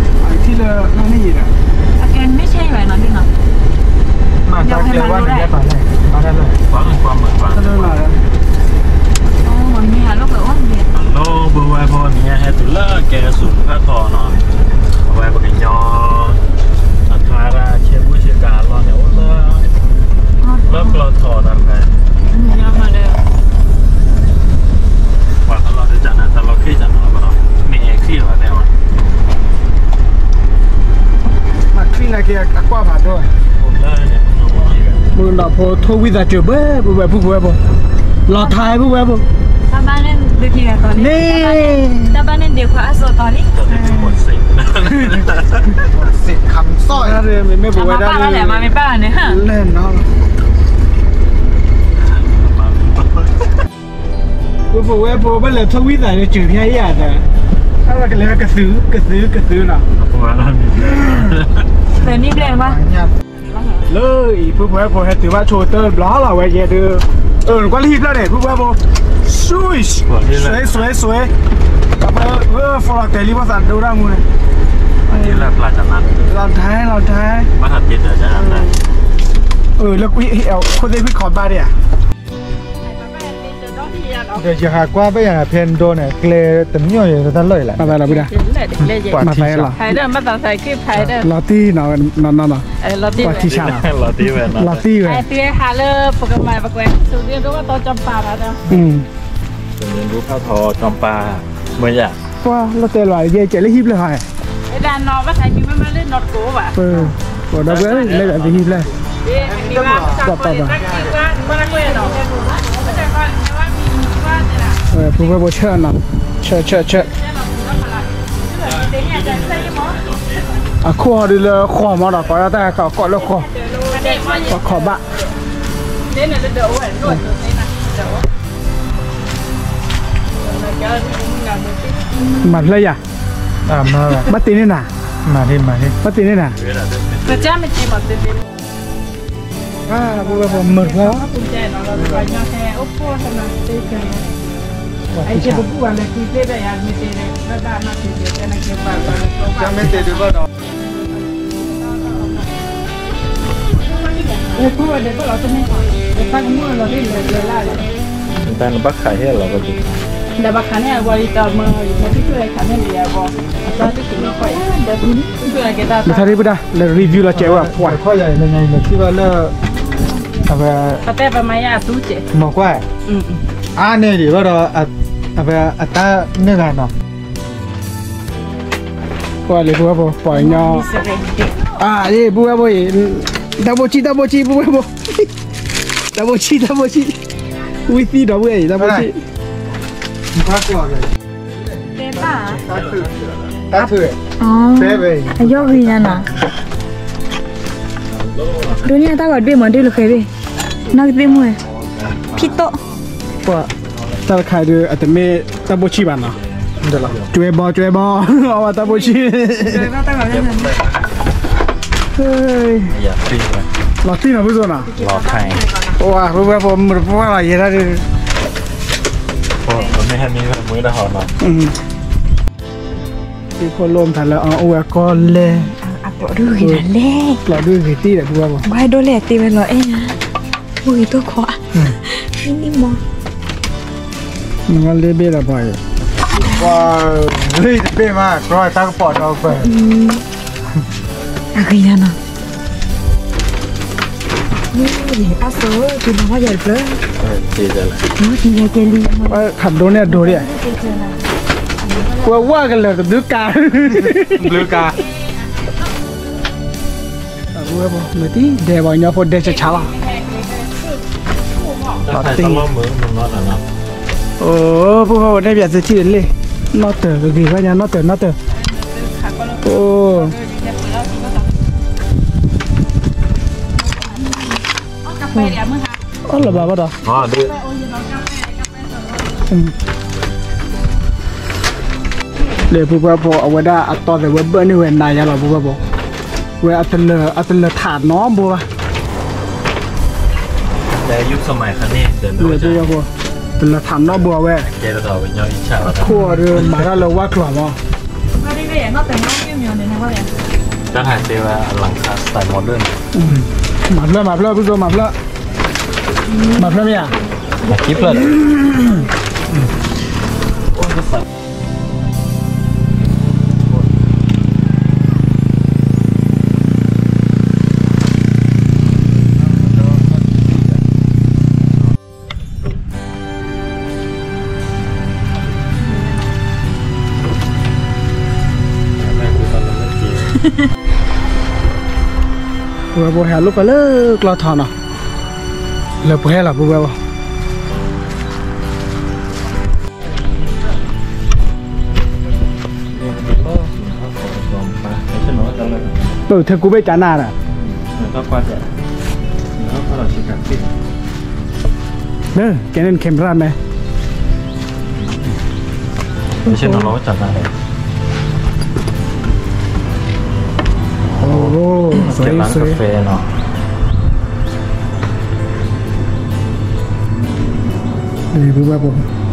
အထံၣ်လၢန့ၣ်ယံၤဒီး, မ့ၢ်တၢ်ကျဲဝဲန့ၣ် လဲၤပာ်လဲၣ်, ပာ်တၢ်လၢ, ပာ်လၢ, လၢ ပုၢ်ဝဲၢ်ဖိ နံၤဟဲတုၤလၢကဲဆူးဖးထီနီၤ, အဝဲပကညီ အထါရၣ် ဆ့မုၢ်ဆ့ကၤအလီၢ်န့ၣ် အိၣ်လၢ လၢကျီထီတၢ်ဖဲ ပှၤတလီၤဒုးတၢ်နၤ တၢ်လီၤခ့ၣ်တၢ်နီၤ ဘၣ်ဒီး မ့ၢ်အဲၣ်ခ့ၣ်လီၤတဲဝဲ, မၤခ့ၣ်နာ်က့ အကွၢ်ဖးဒိၣ်, မုၢ်နီၢ်ဖိထိၣ်ဝံသးစူၤဘၣ် ပုၢ်ဝဲၢ် ပုၢ်ဝဲၢ်ဖိ, လီၤထါ ပုၢ်ဝဲၢ်ဖိ, န့ၣ် တၢ်ဘၣ်န့ၣ်ဒုးခွါအစီၣ်တီၤလံ, စ့ၢ်ခါမုၢ်စီၣ်, မ့မ့ၢ်ပဝဲဒၣ် မၤမ့ၢ်ပၢ်န့ၣ် လဲၣ်နီၤ ပုၢ်ဝဲၢ်ဖိ ဘၣ်လဲၤထိၣ်ဝံသးစူၤဖဲအံၤဧါ, အဝဲကလဲၤကသုး ကသုး ကသုးနီၤ, လၢအံၤ ပုၢ်ဝဲၢ်ဖိ ဟဲတုၤဘၣ်ဆိကတၢၢ်တဘျီလီၤ ဝဲယဲဒုး, အၢ နကွၢ်လၢဟံၣ်ဖျၢၣ်န့ၣ် ပုၢ်ဝဲၢ်ဖိ, ဆွံ, ဆွံ, ဆွံ, ဆွံ, အဝဲ follow တဲလံ ဘၣ်သးဒိတၢ်မူန့ၣ်, လီၤဒဲ လီၤဒဲ, လၢ ခိၣ်သ့ၣ်ဖံးခီဘၣ်ဒံးဧါ, ဒီးယဟးကွၢ်ဘၣ်ယၤဖဲနဒိန့ၣ် ကျဲတမံၤယတၢ်လီၢ်အံၤလဲၣ်, လီၤတံၢ်နီၤ, လီၤတံၢ်ဝဲ, ပှၤထံဆးလီၤ, လီၤတံၢ်ဝဲ, ပှၤလီၤတဲာ်လီၤ ယဲကဲးလၢဟံၣ်ဖျၢၣ်ဟီ, ဒီးဝဲလဲၤဒၣ်လၢဟံၣ်ဖျၢၣ်ဟီ, ပှၤပှၤပှၤ, ဖိၣ်ဖိၣ်ဖိဆၢနီၤ, ဆၢဆၢဆၢ, အခိၣ်ဟီဒုးလၢဃီမးဒီး ကိးဒၣ်တၢ်ကိးလၢဃီ, ပှၤခီဘၣ် မၤဖျၢၣ်ယၤ, ဘၣ်တ့န့ၢ်နၤ, ဘၣ်တ့န့ၢ်နၤ, ပုၢ်ဝဲၢ်ဖိမုၣ်တဖၣ်, တၢ်နဘၣ်ခးဟဲလီၤကဒီး, နဘၣ်ခးန့ၢ်အဂီၢ်, မထံၣ်ပုၢ်ဒၣ် လၢ review လီၤကဲးဝဲပှၤ, ခီယၤလၢ ပတဲပမၤယၤအသူကဲး, မၤကွၢ်, အါန့ၢ်ဒံးဘၣ်ဒီး, အဝဲအတၢ်န့ၢ်ဂၤနီၤ, ကွၢ်လံ ပုၢ်ဝဲၢ်ဖိ ပှၤကညီ, အါ ပုၢ်ဝဲၢ်ဖိအံၤ, တၢ်ဘိဆံၣ် တၢ်ဘိဆံၣ် ပုၢ်ဝဲၢ်ဖိ, တၢ်ဘိဆံၣ် တၢ်ဘိဆံၣ်, ဝံသံဒီပုၢ်ဝဲၢ်အံၤ တၢ်ဘိဆံၣ်, တၢ်ထု, အယီၢ်ဂ့ၤညါနီၤ, ဒိးန့ၢ်တၢ်ဂီၤတဘ့ၣ်မး ဒုးလၢဃဲၤဘ့ၣ်, နီၢ်ကသ့ၣ်မူဝဲ, ဖံးတိၣ်, ပှၤ, တၢ်တခါဒုး အတမ့ၢ်တၢ်ဘိဆံၣ်ဘၣ်နီၤ, ကၠွဲဘီ ကၠွဲဘီ, အဝဲတၢ်ဘိဆံၣ်, လီၤတံၢ်နီၤ ဖုစိနီၤ, ပှၤ ပုၢ်ဝဲၢ်ဖိမုၣ်တပှၢ်လီၤ ယဲဒၣ်ဒုး, မ့ၢ်ဟဲမံမ့ၢ်တၢ်ဟီနီၤ, သ့ၣ်ဖိလိၣ်မတၤလၢအအိၣ်ဝဲကီၢ်လဲၢ်, ကျိးဒုးဂ့ၤတံၢ်ဒီး ပုၢ်ဝဲၢ်ဖိ, ဘၣ်ဒိၣ်လဲၣ်တ့ဝဲလီၤအဲၣ်, အိၣ်ဂ့ၤတိၢ်ခိး, နမ့ၢ်လ့ဘ့ၣ်ဒီးပှၤအံၤ, ပှၤ, လ့တဘ့ၣ်မး ကျီတၢ်ကပီၤဒီးပှၤ, အဂ့ၤညါနီၤ, အါစိၤ တုၤလီၤဝဲယၤတဖျၢၣ်, ခးဒိၣ်န့ၢ်အဒိၣ်ဒံး, ဝဲဝဲကလၢာ်တဘျုးကါ, ဘျုးကါ မ့ၢ်တံၢ်ဒဲးပှၤကညီဖိဒဲးဆးဆးလီၤ, အိၣ် ပုၢ်ဖိဝဲန့ၣ် ပၠးသုထံၣ်လံ, နီၣ်တၢၤဂ့ၤဂ့ၤညါ နီၣ်တၢၤ နီၣ်တၢၤ, အိၣ်, အီၣ်လၢၤဘၣ်ဘၣ်ဒီး, လၢပုၢ်ဖိ အဝဲဒၣ်အတီသ့ၣ်ဝဲဘၢၣ်န့ၢ်ဝဲနၤယါလီၤ ပုၢ်ဖိ, ဝဲအတလၢာ် အတလၢာ်ထးနီတဘိဘၣ်, လၢပုၢ်ဖိ တလၢာ်ထးနီတဘိဝဲ, အခိၣ်အီၤဒီး မၤတၢ်လၢဝၣ်ကျီၤမး, တၢ်ဟးသ့ဝဲအလီၤခါ style modern, မၤဖျၢၣ် မၤဖျၢၣ် ပုၢ်ဖိ မၤဖျၢၣ်, မၤဖျၢၣ်မ့ၢ်ဧါ, မၤဖျၢၣ် ပုၢ်ဖိ ဟဲလိာ်ကွဲလၢကျီထီနီၤ, လၢပှဲၤလီၤ ပုၢ်ဖိ, ပထဲကူဘ့ၣ်ကနၣ်ဒီး, လၢ Canon camera မ့ၢ်, အိၣ် ကဲလၢကဖဲနီၤ, ပုၢ်ဖိ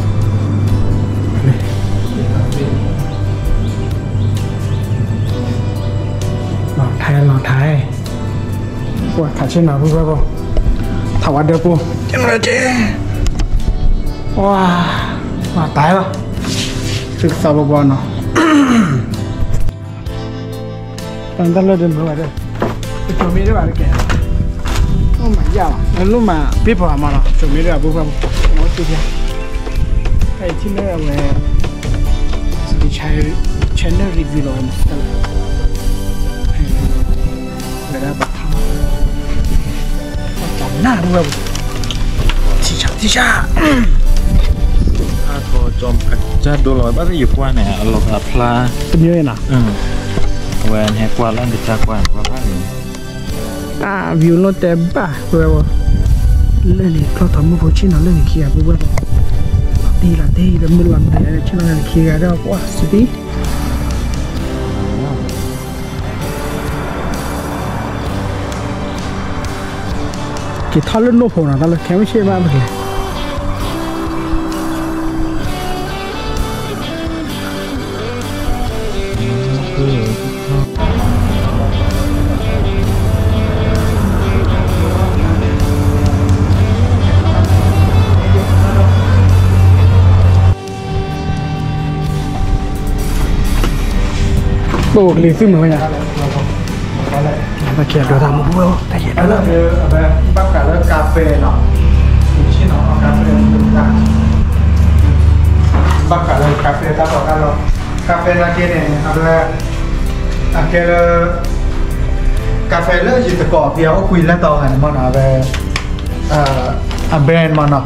ဟဲလီၤထါ, ပှၤခးဆ့နီၤ ပုၢ်ဝဲၢ်ဖိ, ထးဝါဒၢပူၤ, ဝါ, ဝါတၢ်လီၤ, သုကသီဘီဘီနီၤ, တၢ်လၢဒၢမုၢ်ဝဲဒၣ်, ပကၠိမ့ၢ်ဒၣ်ဘၣ်တကဲ, အိၣ်မးယၢ်လီၤ, လၢလိၣ်မးပ့ၢ်ဖီအမးနီၤ, ကၠိမ့ၢ်ဒၣ်ဘၣ် ပုၢ်ဝဲၢ်ဖိ, အိၣ်တ့ၢ်ဖျါ, တၢ်အံၤထံၣ်လၢအဝဲ channel review လီၤဝဲမး, ဝဲဒၣ်ဘၣ်ထါ, တၢ်နၢ်ဒိၣ်ဝဲ, ထံဆးထံဆး, အါထီၣ်ကၠီကၢဒိလီၤဝဲဘၣ်သ့ၣ်ယကွၢ်န့ၣ် အလီၢ်အဖျါ, တမံၤနီၤ, အဝဲန့ၣ်ကွၢ်လၢနကစၢ်ကွၢ်န့ၣ် ကွၢ်ဘၣ်န့ၣ်, အါ view လိၣ်တဲဘၣ် ပုၢ်ဝဲၢ်ဖိ, လၢန့ၣ် ကျီၢ်ထီမုၢ်ဖိဆ့ၣ်နီၤလၢန့ၣ်ခံဂၤ ပုၢ်ဝဲၢ်ဖိ, လီၤတံၢ်လီၤတံၢ်လၢမုၢ်လီၤနံၤဆ့ၣ်နီၤလၢန့ၣ်ခံဂၤဒီး ပှၢ်စပံး က့ၤထီၣ်လၢနိၣ်ဖိနီၤ တၢ်လၢခဲမုၢ်ဆ့ၣ်မးပကလဲၤ ပအိၣ်ကလံၤသုမုာ်ဝဲညါ, ဘၣ်ကဲဒိးတၢ်မူပူၤဝဲ, ဘၣ်ကဲဒိးတၢ်, ဘၣ်ဃးလၢကါဖဲနီၤ, ဆ့ၣ်နီၤ ကါဖဲ, ဘၣ်ဃးလၢကါဖဲတၢ်တီတၢ်လိၤ, ကါဖဲနာ်က့န့ၣ် အဝဲ အကဲလၢ ကါဖဲလၢယသကိးဖဲအအိၣ်ကွံာ်လၢတီဂၤန့ၣ်မ့ၢ်နီၤ, အဝဲ အ brand မ့ၢ်နီၤ,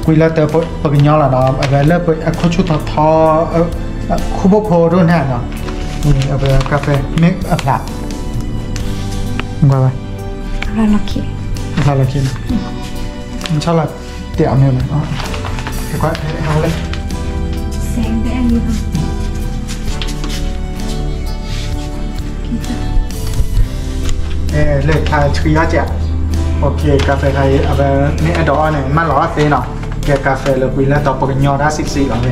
ကွံာ်လၢတီပကညီလီၤနီၤ, အဝဲလၢအခိၣ်ဆူၣ်ထီထီ, ခိၣ်ဖိဖိဒိၣ်န့ၣ်နီၤ, အဝဲကါဖဲမ့ၢ်အဖျါ, ကွၢ်ဝဲ, အဖျါလီၤခံ, အဖျါလီၤခံနီၤ, ဆၣ်လီၤတ့ၢ်အမ့ၢ်မ့ၢ်, ကွၢ်, လၢဖျါဆှံအီၣ်ကဲ, ကါဖဲခါအံၤ အဝဲမ့ၢ်အဲၣ်ဒိးအီၣ်န့ၣ် မၢလီၤအီၣ်သ့နီၤ, ကဲကါဖဲလၢကွံာ်လၢတီပကညီဒၣ်စံးစံးလီၤဝဲ,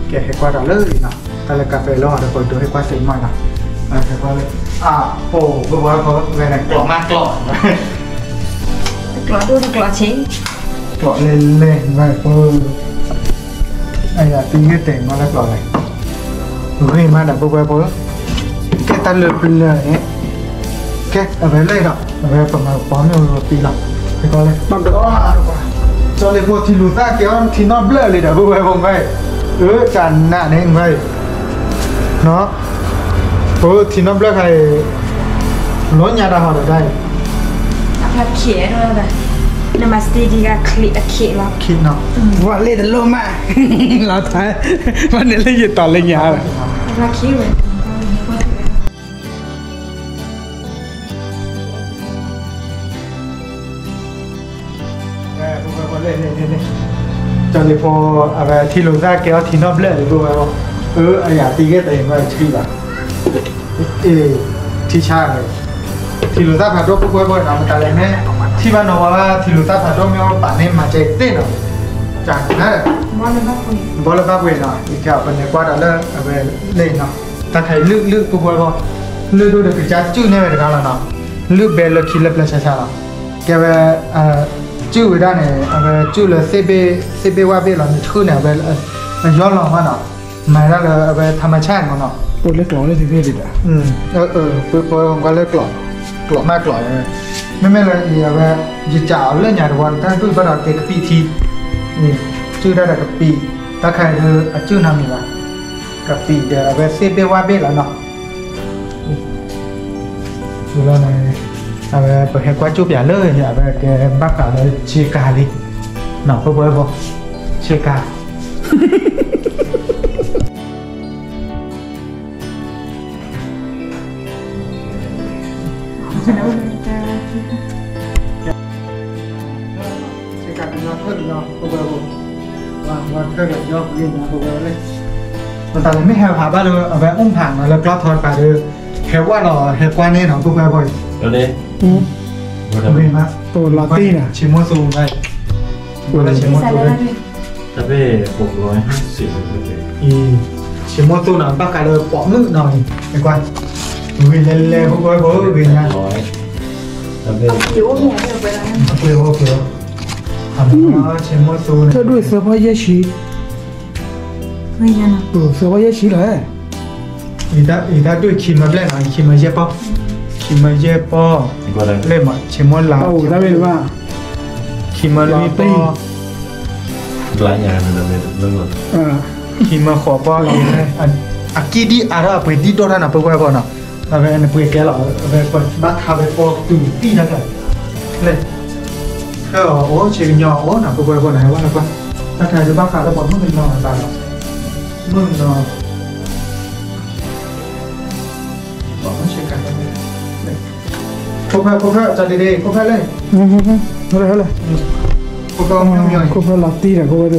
ကဲဟဲကွၢ်ဒီးလၢနီၤ, တၢ်လၢကါဖဲလၢဟီၣ်ဒီးပဒိးဟဲကွၢ်သ့မ့ၢ်နီၤ, ဟဲကွၢ်လၢ, အၢ ပဝဲဖိဝဲန့ၣ် ကျိးမးကျိး တကျိးဒိၣ်တကျိးဆံး, ကျိးလဲၤလဲၤဝဲဖိ, အယၤသံဂ့ၢ်တဲမးလၢကျိးလဲၤ, ဂ့ၤမးဒီးပုၢ်ဝဲၢ်ဖိ, ကဲတၢ်လၢပျၢၤန့ၣ်, ကဲအဝဲလၢဒီး အဝဲပမၤကပီၤမ့ၢ်ဝဲပံလီၤ, ကီလၢ, ကၠီလ့ဖိထံလူၤသၣ်ကဲအီၤထံနီၣ်ဘျၢၣ်လံဒီးပုၢ်ဝဲၢ်ဖိဝဲအံၤ, အၢ တၢ်နးန့ၣ်ဝဲအံၤ နီၤ, ပထံနီၣ်ဘျၢၣ်ခါအံၤ, လီၤညါတၢ်ဟီဒီးတၢ်အံၤ, နမၤစတ့ဒံဂၤချံးအခ့လီၤ, ဝဲလ့တလိၣ်မး, လီၤထါ, ဘၣ်န့ၣ်လၢယတီၤလၢညါဝဲ ကၠီလ့ဖိ အဝဲထံလူၤသၣ်ကဲအီၤထံနီၣ်ဘျၢၣ်လံ ပုၢ်ဝဲၢ်ဖိ, အၢ အယၤသံဂ့ၢ်တအံၤဝဲဆှံဘၣ်, အ့ ထံဆါန့ၣ်, ထံလူၤသၣ်ဖးဒိၣ် ပုၢ်ဝဲၢ်ဖိနီၤ မတၤလဲၣ်မ့ၢ်, ထံၣ်ဘၣ်နီၤဝဲ ထံလူၤသၣ်ဖးဒိၣ်မ့ၢ်အီၣ်ပာ်န့ၢ်မၤစၢၤသ့နီၤ, တၢ်နး, ဘီလၢဘၣ်ပှ့ၤနီၤ ယကပန့ၢ်ကွၢ်ဒီးလၢအဝဲလ့ၣ်နီၤ, တၢ်ခါအံၤလုၢ်လုၢ် ပုၢ်ဝဲၢ်ဖိ, လုၢ်ဒိၣ်ဒီးကစၢ်စုၣ်န့ၢ်ဝဲတဂၤလီၤနီၤ, လုၢ်ဘဲလၢခံလၢပျၢၤဆါဆါလီၤ, ကဲဝဲ စုၣ်ဝဲဒၣ်န့ၣ် အဝဲစုၣ်လၢသ့ၣ်ဘ့ၣ်ဝၣ်ဘ့ၣ်လီၤန့ၣ် ဆှၢန့ၣ် အဝဲ အယီလီၤမးနီၤ, မၤဒၣ်လၢအဝဲ ธรรมชาติ မးနီၤ, အိၣ်လၢကျိးလၢသ့ၣ်ဘ့ၣ်ဒံးဒီး, ပကွၢ်လၢကျိး, ကျိးမးကျိး, မ့မ့ၢ်လၢအံၤအဝဲ ယစးအီၤလၢညါတဝီ တၢ်ဒူၣ်ဘၣ်ဒီးကဲကပံာ်ထံ, စုၣ်ဒၣ်ဒီးကပံာ်, တၢ်ခါအံၤအစုၣ်နီတမံၤဘၣ်, ကပံာ်ဒီးအဝဲသ့ၣ်ဘ့ၣ်ဝၣ်ဘ့ၣ်လီၤနီၤ ဝံၤလီၤန့ၣ်, အဝဲပဟဲကွၢ်ကၠိပၠးလၢ အဝဲကဲဘၣ်ဃးလၢဆ့ကၤလံ, နီၢ်ဖိဖိဖိ, ဆ့ကၤ, ဆ့ကၤကညီထၢၣ်ကညီ ဖိဖိဖိ, ဝဲထၢၣ်ကညီကလံၤနီၤ ဖိဖိဖိလံ, မတၤလဲၣ်မ့ၢ်ဟဲဖးဘၣ်လၢ အဝဲအိၣ်ဖးနီၤလၢကျီထီတကးဒီး ဟဲဝဲလီၤဟဲကွၢ်န့ၣ်နီၤ ဖိဖိဖိအံၤ, မ့ၢ်မး, ဆံးမိၣ်သူဝဲ, ဆံးမိၣ်သူဝဲ, တၢ်ဘ့ၣ် အံၤ, ဆံးမိၣ်သူနီၤ ဘၣ်ဃးလၢပိာ်မုၣ်နီၤအံၤ ဟဲကွၢ်, ဂ့ၤလဲၤလဲၤဖိဖိဖိဂ့ၤညါ, အပှ့ၤအိၣ်ပှ့ၤ, အမ့ၢ်ဆ့မိၣ်သိန့ၣ် ထၢၣ်ဒိၣ်သၢဖီယဲၢ်ဆံ, သၢဖီယဲၢ်ဆံလီၤ, ယတၢ်ဒိၣ်ခံမၢဘျဲၣ်နီၤ, ခံမၢယဲၢ်ပီၢ်, ခံမၢယဲၢ်ပီၢ်, လၢမး ဆ့မိၣ်လၤ, တၢ်ဘ့ၣ်တဘၣ်, ခံမၢလွံၢ်ပီၢ်, ခံမၢဃိးပီၢ်, အကံၣ်ဒံၣ်အါထီၣ်အပှ့ၤဒံၣ်ဒိၣ်ထီၣ်နီၤ ပှၤပှၤနီၤ, အဝဲနပှ့ၤကဲလီၤ အဝဲပှၤဘၣ်ထါဝဲပီၢ်တုၤတံၢ်တၢ်တၢ်, လၢ ခဲအီၤအိၣ်ဆ့ကညီအိၣ်နီၤ ပှၤပှၤပှၤနီၤ ဟဲဝဲနီၤပှၤ, တၢ်ထါတဘၣ်ဃးလၢပှၤမုၣ်ကနီၤအသးလီၤ, မုၣ်ကနီၤ ခိၣ်ဖၢၣ် ခိၣ်ဖၢၣ် တၢ်ဒ့ဒ့ ခိၣ်ဖၢၣ်လၢ ဟဲလၢ ခိၣ်ဖၢၣ်လီၤတံၢ်ဒီး ခိၣ်ဖၢၣ်သ့ၣ်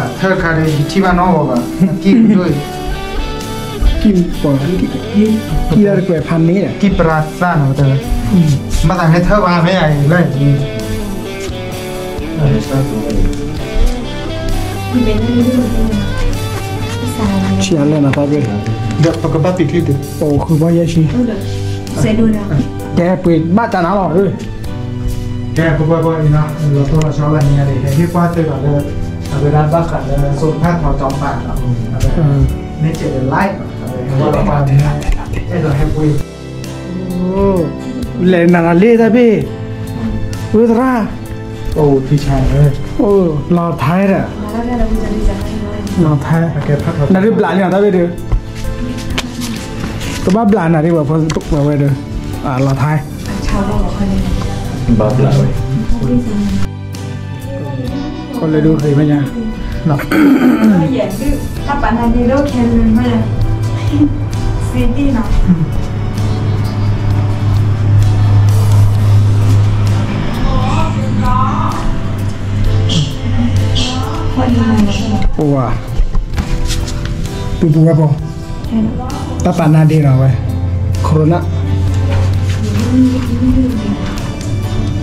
ထၢၣ်ခါဒီး ယထံၣ်ဘၣ်နီၢ်ဂီၤဘၣ် ကံၣ်ဒိၣ် ကံၣ်ပှၤ ကံၣ်လၢတကွဲးဖးန့ၣ် ကံၣ်ပြၤသၣ်နီၤ တၢ် ဘၣ်သးဟဲထၢၣ်ဘၣ်မ့ၢ်အံၤလၢ ဆံးအါလဲၣ်နီၤ တၢ်ဘ့ၣ် ဒီးပကဘၣ်ပံာ်ချံတ့ၢ် အိၣ်ဃုဘီယဲၢ်ဆံ တဲပှ့ၤဘၣ်တၢ်နၤလီၤ ကဲ ပှၤပှၤပှၤအံၤနီၤ လီၤတိၢ်လီၤဆီလၢညါန့ၣ် ဟဲဟ့ၣ်ကွၢ်သ့ၣ်လီၤလၢ အဝဲဒၣ်ဘၣ်ဃးလၢ စိၤဖးထီကၠီၤပၤနီၤ အဝဲ မ့ၢ်စဲးဒီး live နီၤ အဝဲဟဲဝဲလီၤပှၤန့ၣ် အဲၣ်ဒိးဟဲပှ့ၤ လဲၤနၤလီၤလံတၢ်ဘ့ၣ် ဝ့သရၣ် အိၣ်ထံဆါ လီၤထဲဒီး လီၤထဲ နဒုးဘျးလံနီၤတၢ်ဘ့ၣ်ဒုး ကဘၣ်ဘျးနၤဒ်ပှၤဝဲဒုး လီၤထဲ ဘၣ်ဘျးဝဲ ကီၢ်လၢဒိၣ်ဂ့ၤမ့ၢ်ညါ အိၣ်ဝဲ ပူပူဝဲပီၤ တၢ်ပာ်နါဒ့နီၤဝဲ Corona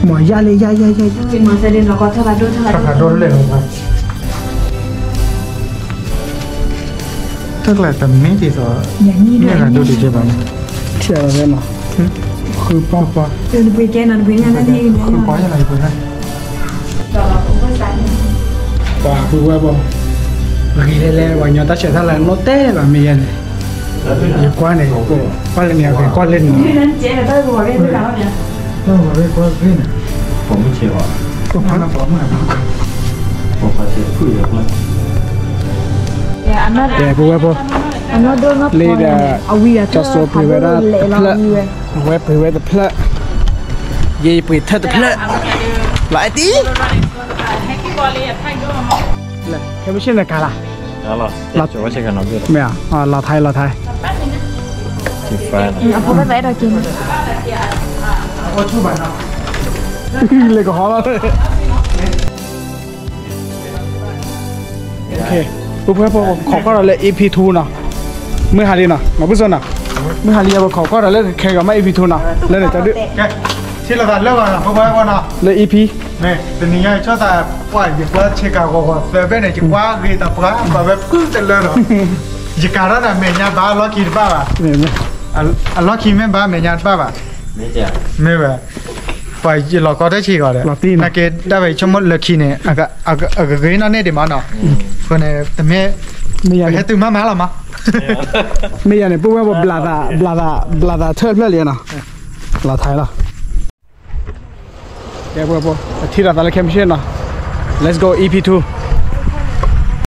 မ့ၢ်ယါလံ ယါ ယါ ယါ ယါ ထၢၣ်ဖးဒိၣ်လဲၣ်နီၤ တၢ်ကျါတမ့ၢ်ဒ်သိး မ့ၢ်ဂၤဒိၣ်တကဲဘၣ်န့ၣ် ထံၣ်အဝဲနီၤ ဃုပီၢ်ပီၢ် ဃုပီၢ်ယဲၢ်လီၤ ယပှ့ၤလၢ ပှၤဃုဝဲပီၢ် ဂ့ၤလဲၣ်လဲၣ် ပှၤကညီတၢ်ဆဲးတၢ်လၤနီၣ်တဲဘၣ်မ့ၢ်ယဲၢ်န့ၣ် ယကွၢ်န့ၣ် ကွၢ်လၢန့ၣ် ကွၢ်လၢန့ၣ် တၢ်ဝဲကွၢ်ဂ့ၤန့ၣ် တဲပဝဲဖိ လၢဒီး ကၠီၤစိၤပှ့ၤဝဲဒၣ်တဖျၢၣ် အဝဲပှ့ၤဝဲတဖျၢၣ် ယဲယပှ့ၤထၢၣ်တဖျၢၣ် လီၤအဲၣ်တံၢ် ခဲမုၢ်ဆ့ၣ်နကၤလၢ် မ့ၢ် လီၤထဲ လီၤထဲ အဖိဘၣ်သးအဲၣ်ဒိးက့ၤ လဲၤကဟီလီၤ ပဝဲဖိ ပခိးကွၢ်ဒီးလၢ EP two နီၤ မုၢ်ဟါလံနီၤ မၤဘူၣ်စိနီၤ မုၢ်ဟါလံ ပခိးကွၢ်ဒီးလၢခဲဂီၤမး EP two နီၤ လၢန့ၣ် တၢ်ဒုး ထံၣ်လိာ်သးလၢဂီၤနီၤ ပဝဲဖိနီၤ လၢ EP မ့ၢ်တနံၤညါ ယဆီၣ်သး ပှၤယကွၢ်ဆ့ကၤဂီၤဂီၤသၢဘ့ၣ်န့ၣ် ယကွၢ်ဂ့ၤတပှၢ် ပှၤဝဲဖုတလၢဒီး ယကၤထီၣ်ဒီးမဲာ်ညါဘၣ် အလီၢ်ခံတဘၣ်ဘၣ် အလီၢ်ခံမ့ၢ်ဘၣ်မဲာ်ညါတဘၣ်ဘၣ် မ့ၢ်ဝဲ ပှၤယလီၤကီတၢ်ဆံးဂီၤဒီး နာ်က့ဒၣ်ဝဲယဆိကမိၣ်လၢခံန့ၣ် အကဂ့ၤနီၣ်န့ၢ်ဒံးမးနီၤ အဃိန့ၣ် တမ့ၢ် ပဟဲတုၤမးမးလီၤမး မ့ၢ်ယၤန့ၣ် ပဝဲပဘျးသး ဘျးသး ဘျးသးထၢၣ်တဖျၢၣ်လံနီၤ လီၤထဲလီၤ ကဲပဝဲဖိ ပထံၣ်လိာ်သးလၢခဲမုၢ်ဆ့ၣ်နီၤ Let's go EP two